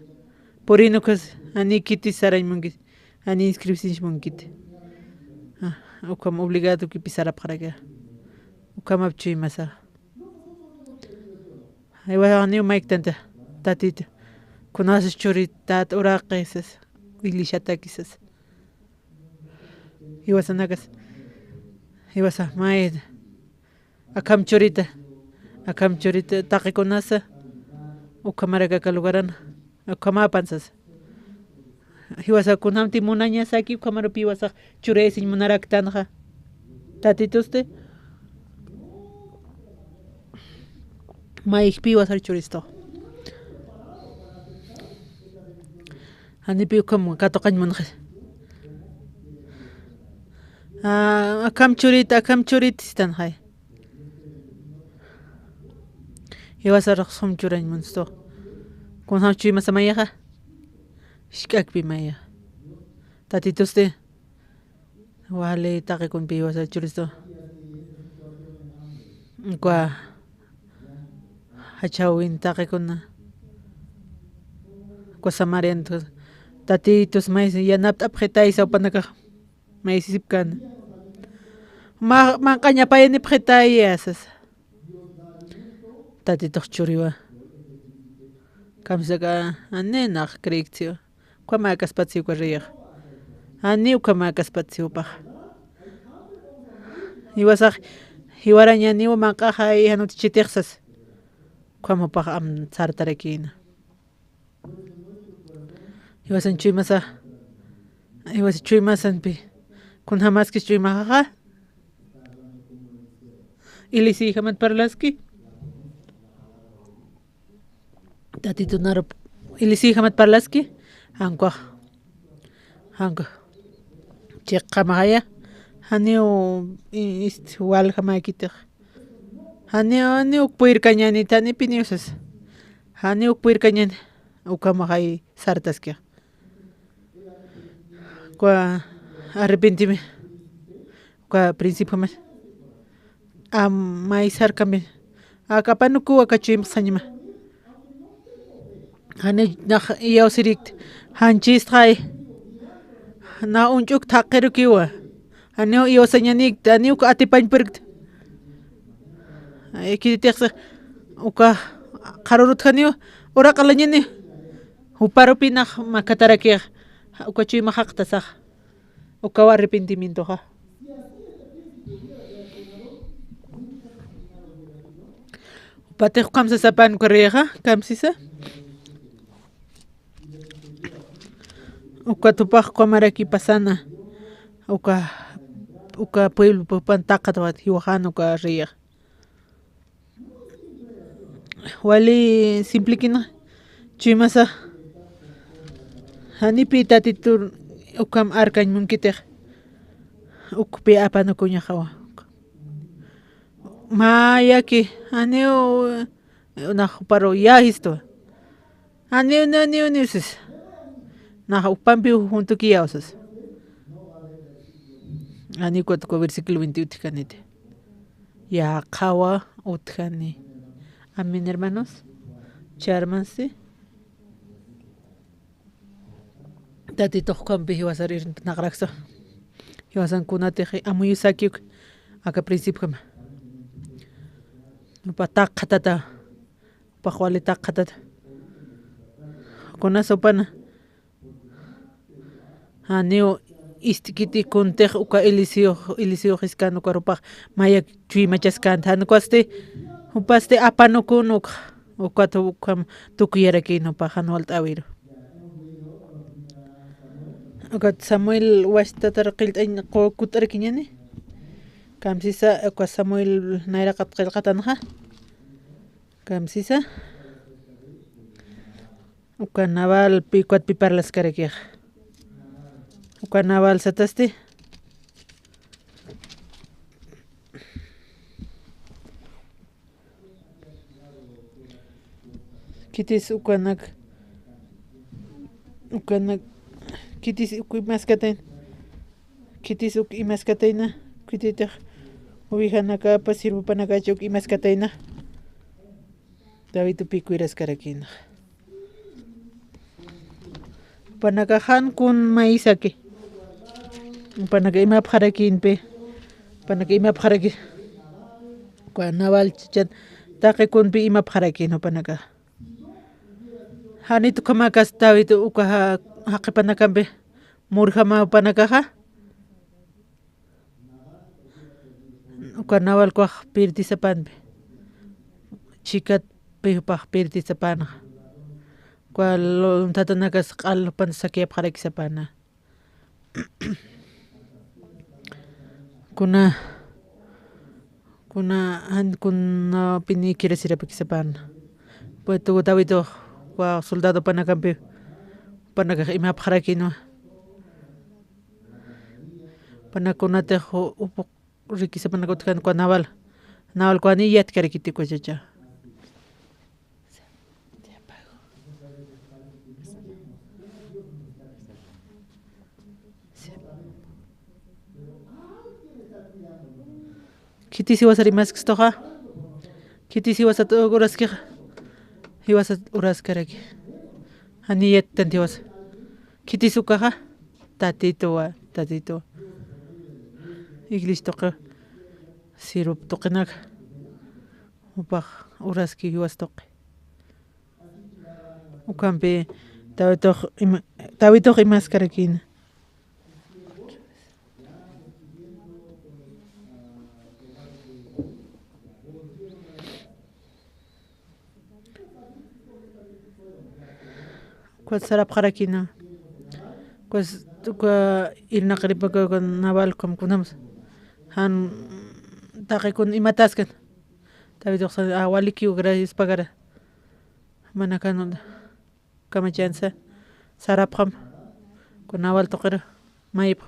Purin ukhas, ani khitis sarañ munkit. Ani inscripciones munkit. Ah, ukham obligado khipi sarapxaraki. Ukhamap chuymasa. Jiwasax niw mayktanta, Tatita. Kunasas churitat uraqisas, iglesiatakisas. Jiwasanakas. Jiwasax mayta. Akham churita. Akham churita, taqikunasa. Ukhamarak aka lugarana. Ukhamapan sasa. Jiwasax kunjamti munañasaki, ukhamarupi jiwasax churayasiñ munaraktanxa. Tatitusti. Mayjpi jiwasar churistu. Janipi ukham katuqañ munxi. Ah, akham churit, akham churit sistanxay. Jiwasarux sum churañ munstu. Kunjam chuymasa mayaxa. Isk'akpi mayaxa. Tatitusti. Wali taqikunpi jiwasar churistu. Ukwa jachawin taqikuna. Ukwa Samariantu. Tatitus maysi yanapt'apxitaysa upanakax. Maysisipkana. Ma-, manq'añapayanipxitaya sasa. Tatitux churiwa. Kamsaka, ani nax creektsiwa. Ukhamäkaspatsi uka riyax. Ani ukhamäkaspatsi jupax. Jiwasax, jiwarañaniw manq'axay jan utjichitix sasa. Ukham jupax am sartarakïna. Jiwasan chuymasa, jiwasa chuymasanpi. Kunjamaskis chuymaxaxa. Ilisiyjamat parlaski. Tatitunarup ilisiyjamat parlaski. Jankwax. Jankwax. Chiqamaxaya. Janiw i-, ist waljamäkitix. Janiw, janiw uk puyrkañani, tanipiniw sasa. Janiw uk puyrkañani. Ukhamaxay sartaskix. Ukwa arrepentimi. Ukwa principio mas. Am, maysarkami. Akapanukuwa kachuymxsañma. Jani nax iyawsirikti. Janchistxay. Na uñch'uk thaqirukiwa. Janiw iyawsañanikti, janiw uk atipañ purkti. Ay, khititixsa uka qharurutjaniw uraqalañani. Juparupi nax makatarakix. Uka chuyma jaqtasax. Ukaw arrepentimientoxa. Jupatix ukham sasapan uka riyaxa, kamsisa. Uka tupax ukhamaraki pasana. Uka, uka pueblo pupan taqatawat jiwaxan uka riyaxa. Wali simplikina, chuymasa, janipi Tatitur ukham arkañ munkitix, ukpi apanukuñaxawa. Mä yaki, janiw, nax juparu yajistu. Janiw, niw, niw, niw, sis. Nax ukpampi juntukiyaw, sis. Janiw ukat uka versículo veinte utjkaniti. Yaqhawa utjani. Amén, hermanos. Charmansi. Tatitux ukampi jiwasar irnaqraksa. Jiwasan kunatix amuyusaki uk aka principiokama. Upa taqxatata. Upax wali taqxatata. Kunasa upana. Janiw ist'kiti kuntix uka Eliseo, Eliseo jiskan ukarupax mayak chuymachaskanta. Jan ukasti, upasti apanukun uk, ukat ukham tukuyarakin upax jan walt'äwiru. Ukat Samuel wastatar qillt'añ qu-, kut'arakiñäni. Kamsisa, uka Samuel nayraqat qillqatanxa. Kamsisa. Uka Nabalpi, ukatpi parlaskarakixa. Uka Nabal satasti. Khitis ukanak, ukanak, khitis uk imaskatayna, khitis uk imaskatayna, khititix ovejanakapa, siervopanakacha uk imaskatayna. David upi kuyraskarakïna. Jupanakax jan kun mayisaki. Jupanaka imapxarakïnpi. Jupanaka imapxaraki. Uka Nabal chichan taqi kunpi imapxarakïn jupanaka. Janit ukhamakas David uka ja-, jaqipanakampi murjama jupanakaxa. Uka Nabal ukax pirdisapanpi. Chikatpi jupax pirdisapanxa. Uka lo-, lunthatanakas q'al jupan saqueapxarakisapana. Kuna, kuna, jan kunapini kirasirapakisapana. Puesto David uka soldadopanakampi, jupanakax imapxarakïnwa. Panakunatix upuq rikisapanaka utjkän uka Nabal. Nabal uka jani yatkarakiti uka chacha. Khitis jiwasar imaskistuxa. Khitis jiwasat uraskixa. Jiwasat uraskaraki. Jani yattan jiwasa. Khitis ukaxa. Tatituwa, tatituwa. Iglesia tuqi, sirop tuqinaka. Jupax uraski jiwas tuqi. Ukampi Davidux ima, Davidux imaskarakïna. Ukat sarapxarakïna. Ukas, uka irnaqiripaka uka Nabal ukham kunjamsa. Jan taqi kun imataskan. David uxsa, a, walikiw, gracias pagara. Mana kanun. Kamachansa. Sarapxam. Uka Nabal tuqir mayipx.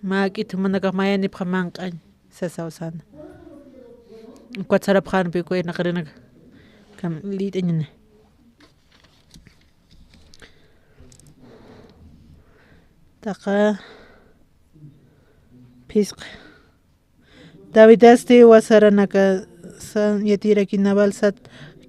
Mä k'it jumanakax mayanipxa manq'añ. Sasaw sana. Ukat sarapxänpi uka irnaqirinaka. Kam lït'añani. Taqa phisqa. Davidasti wasaranakasa yatiyiraki Nabal sat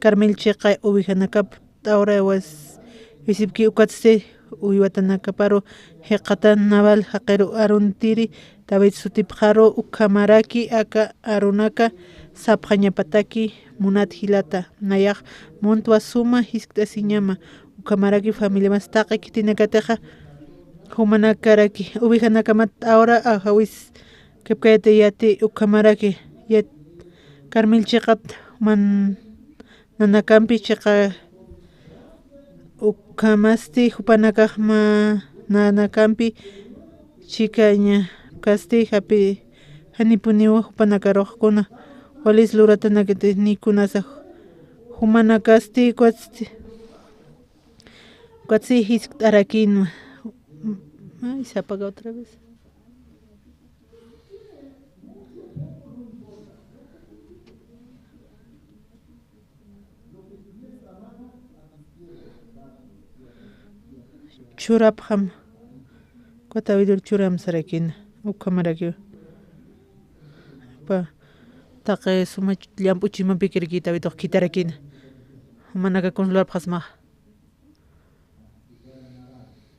Carmel chiqa ovejanakap t'awra was-, wisipki ukatsti uywatanakaparu jiqatan Nabal jaqiru aruntiri David sutipxaru ukhamaraki aka arunaka sapxañapataki munat jilata nayax muntwa suma jiskt'asiñama ukhamaraki familiamas taqi khitinakatixa jumanakaraki ovejanakamat t'awra ajawis Kipkayati yati ukhamaraki yat Carmel chiqat man nanakampi chiqa ukhamasti jupanakax ma nanakampi chikañakasti japi janipuniwa jupanakarux kuna walis luratanakati ni kunasa jumanakasti ukatsti ukatsti jiskt'arakinwa. Ay, se apagó otra vez. Churapxam. Kutawidur churam sarakina. Ukhamarakiw. Pa, taqi suma llamp'u chimampikirki David uj khitarakina. Jumanaka kuns lurapxasma.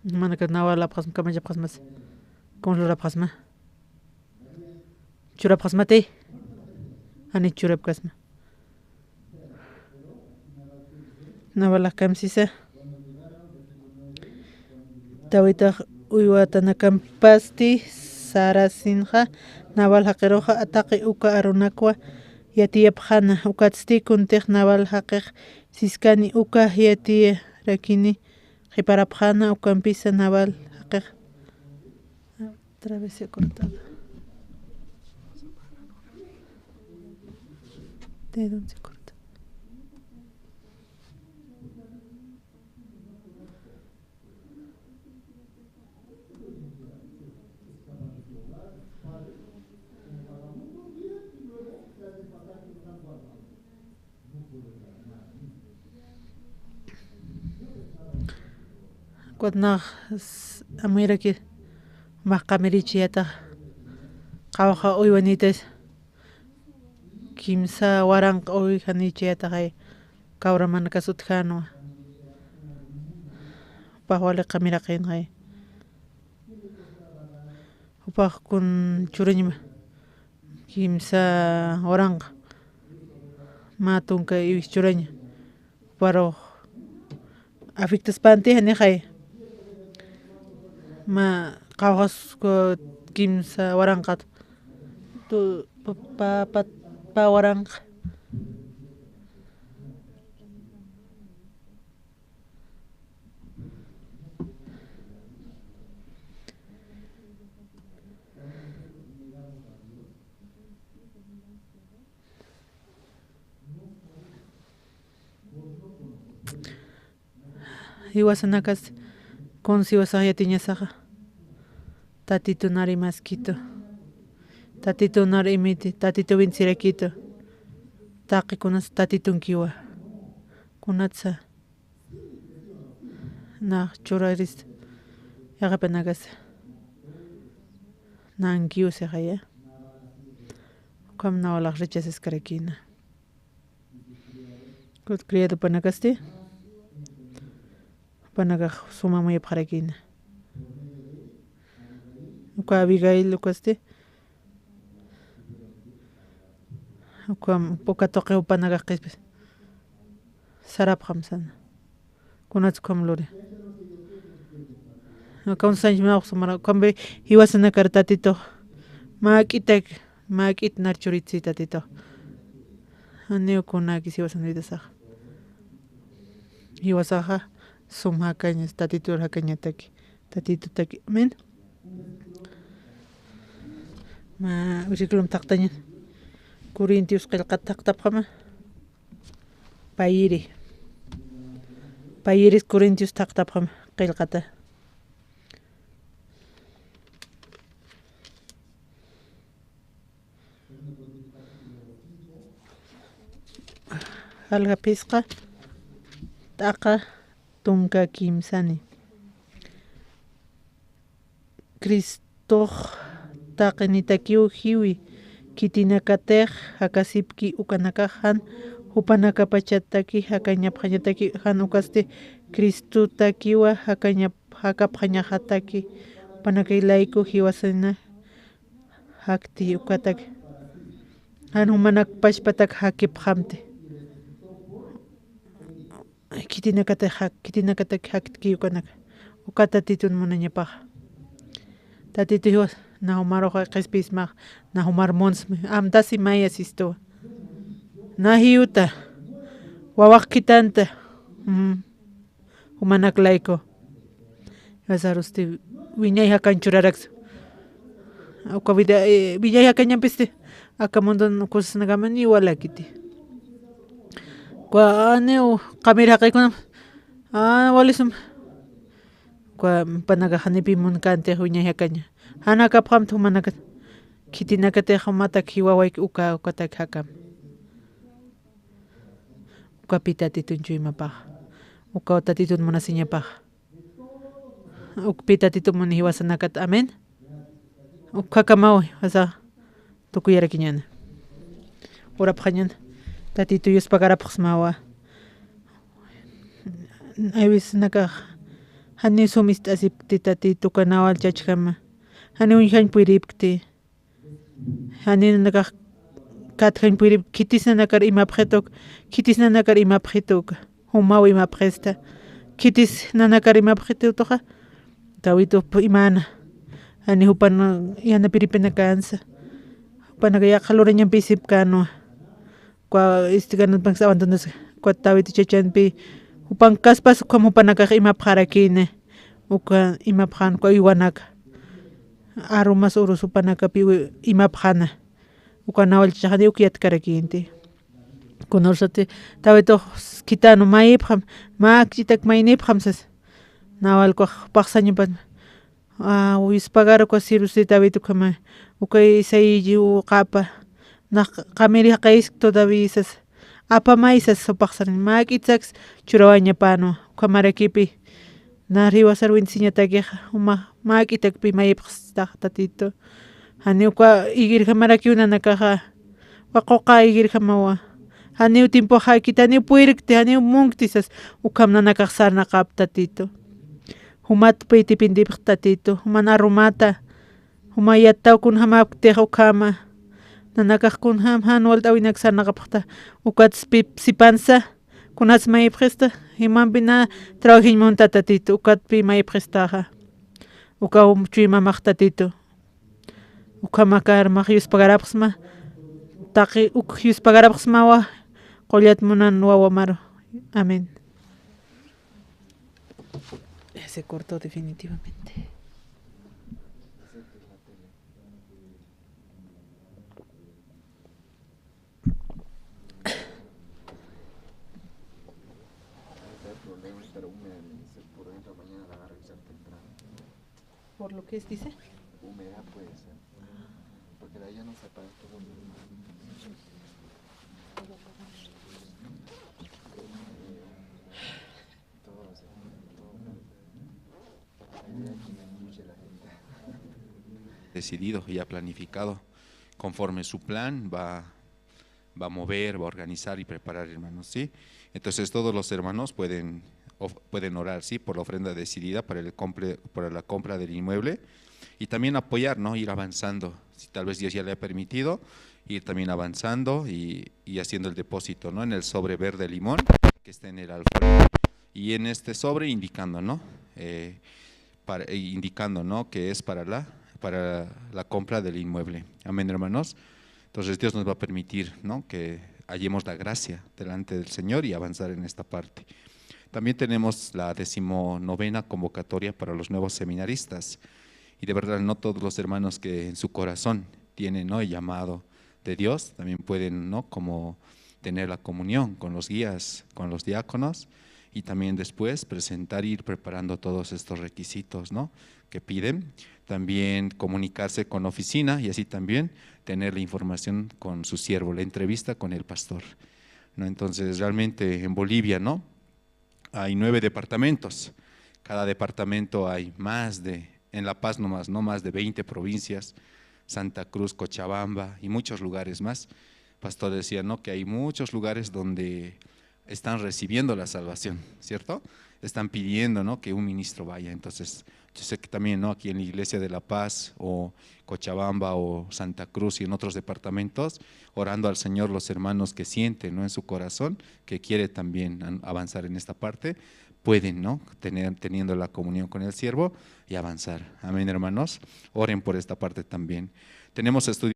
Jumanaka nawal apxasma, kamachapxasmas. Kuns lurapxasma. Churapxasmati. Jani churapkasma. Nawalax kamsisa. Tawitax uywatanakampasti sarasinxa, nawal jaqiruxa taqi uka arunakwa yatiyapxäna, ukatsti kuntix nawal jaqix siskani uka yatiyarakini qhiparapxäna, ukampisa nawal jaqix. Otra vez se ha cortado. ¿De dónde se corta? Ukat nax s-, amuyaraki, jumax qamirichiyatax, qawqha uywanitas, kimsa waranqa uywanichiyataxay, kawramanakas utjänwa. Jupax wali qamiraqinxay. Jupax kun churañma. Kimsa waranqa mä tunka iwis churaña. Juparux afectaspanti janixay. Mä qawqhas ku-, kimsa waranqat. Tu, pa, pa, pa, pa waranqa. Jiwasanakas, kuns jiwasax yatiñasaxa, Tatitu nar imaskitu, Tatitu nar imiti, Tatitu bendecirakitu, taqi kunas Tatitunkiwa, kunatsa nax churarista, yaqhipanakasa nankiw sixaya, ukham nawalax rechazaskarakïna. Kut criadopanakasti, jupanakax suma amuyapxarakïna. Uka Abigail ukasti, ukham, uka tuqi jupanakax qhispis. Sarapxam sana. Kunats ukham luri. Ukham sañchmawx sumara, ukhampi jiwasanakar Tatitux. Mäk'itak, mäk'it nar churitsï Tatitux. Janiw kunakis jiwasanakitasax. Jiwasaxa sum jakañas, Tatitur jakañataki. Tatitutaki. Amén. Mä versículom thaqtañan. Corintios qillqat thaqtapxama. Payiri. Payiris Corintios thaqtapxama qillqata. Jalja phisqa t'aqa tunka kimsani. Cristox taqinitakiw jiwi, khitinakatix jakasipki ukanakax jan jupanakapachataki jakañapxañataki, jan ukasti Cristotakiwa jakañap-, jakapxañaxataki, jupanakax layku jiwasana jakti ukatak. Jan jumanak pachpatak jakipxamti. Khitinakatix jak-, khitinakataki jaktki ukanaka. Uka Tatitun munañapaxa. Tatitu jiwas, na jumarux qhispïsmax, na jumar munsma. Amtasi maya sistuwa. Na jiyuta. Wawax khitanta. Mm. Jumanak layku. Jiwasarusti wiñay jakañ churaraksa. Uka vida, eh, wiñay jakañampisti. Aka mundon cosasnakaman igualakiti. Uka aniw qamir jaqïkunam. Ah, walisum. Uka panaka janipi munkantix wiñay jakaña. Jan jakapxamti jumanakat. Khitinakatix jumatak jiwawayki uka, ukatak jakam. Ukapi Tatitun chuymapax. Uka Tatitun munasiñapax. Ukpi Tatitun muni jiwasanakat. Amén. Ukakamaw jiwasa tukuyarakiñäna. Urapxañäna. Tatitu yuspakarapxsmawa. Hay veces nakax janiw sum ist'asipkti Tatitu uka nawa chachjama. Janiw uñjañ puripkti. Janiw nanakax katjañ puripkti, khitis nanakar imapxituk, khitis nanakar imapxituk, jumaw imapxista. Khitis nanakar imapxituk tuxa, Tawitux imana. Janiw jupan yanapiripinakansa. Jupanaka yaqha lurañampi isipkänwa. Uka istikananpanksa abandonas, uka Tawit chachanpi, jupankaspas ukham jupanakax imapxarakïna, uka imapxän uka uywanaka, arumas urus jupanakapi wi-, imapxäna, uka nawa chachxaniw uka yatkarakïnti. Kunarsati Tawitux khitänwa mayipxam, mä akch'itak maynipxam sas, nawa ukax paxsañapan, a, yuspagar uka sirvsi David ukhama, uka Isaí uqapa, nax qamiri jaqaysk todavía sas, apamay sas, supaxsani, mä k'itsaks churawañapänwa, ukhamarakipi, na jiwasar winsiñatakixa, uma, mä k'itakpi mayipxstax Tatitu. Jani uka igirjamarakiw nanakaxa, uka quqa igirjamawa. Janiw tiempoxäkiti, janiw purirkti, janiw munkti sas, ukham nanakax sarnaqapxta Tatitu. Jumat puytipintipxta Tatitu, juman arumata, juma yattaw kunjämapktix ukhama, nanakax kunjäm jan walt'äwinak sarnaqapxta, ukat sip-, sipansa, kunats mayipxista, jimampi na trabajiñ munta Tatitu, ukatpi mayipxistaxa, ukaw chuymamax Tatitu. Ukhamakar max yuspagarapxsma, taqi uk yuspagarapxsmawa, qullat munan wawa maru. Amén. Ya se cortó definitivamente. Por lo que es, dice. Humedad puede ser. Porque de allá no se apaga todo el todo se todo. Hay días que me escuche la gente. Decidido, ya planificado, conforme su plan va va a mover, va a organizar y preparar, hermanos, ¿sí? Entonces todos los hermanos pueden, of-, pueden orar, ¿sí? Por la ofrenda decidida para el compre-, para la compra del inmueble y también apoyar, ¿no? Ir avanzando, si tal vez Dios ya le ha permitido, ir también avanzando y, y haciendo el depósito, ¿no? En el sobre verde limón que está en el alfolí y en este sobre indicando, ¿no? Eh, para, eh, indicando, ¿no? Que es para la, para la compra del inmueble. Amén, hermanos. Entonces Dios nos va a permitir, ¿no? Que hallemos la gracia delante del Señor y avanzar en esta parte. También tenemos la decimonovena convocatoria para los nuevos seminaristas. Y de verdad, no todos los hermanos que en su corazón tienen, ¿no? El llamado de Dios, también pueden, ¿no? Como tener la comunión con los guías, con los diáconos, y también después presentar y ir preparando todos estos requisitos, ¿no? Que piden. También comunicarse con oficina y así también tener la información con su siervo, la entrevista con el pastor, ¿no? Entonces, realmente en Bolivia, ¿no? Hay nueve departamentos. Cada departamento hay más de, en La Paz nomás, ¿no? Más de veinte provincias, Santa Cruz, Cochabamba y muchos lugares más. Pastor decía, ¿no? Que hay muchos lugares donde están recibiendo la salvación, ¿cierto? Están pidiendo, ¿no? Que un ministro vaya. Entonces, yo sé que también, ¿no? Aquí en la iglesia de La Paz o Cochabamba o Santa Cruz y en otros departamentos, orando al Señor, los hermanos que sienten, ¿no? En su corazón, que quiere también an-, avanzar en esta parte, pueden, ¿no? Tener, teniendo la comunión con el siervo y avanzar. Amén, hermanos. Oren por esta parte también. Tenemos estudios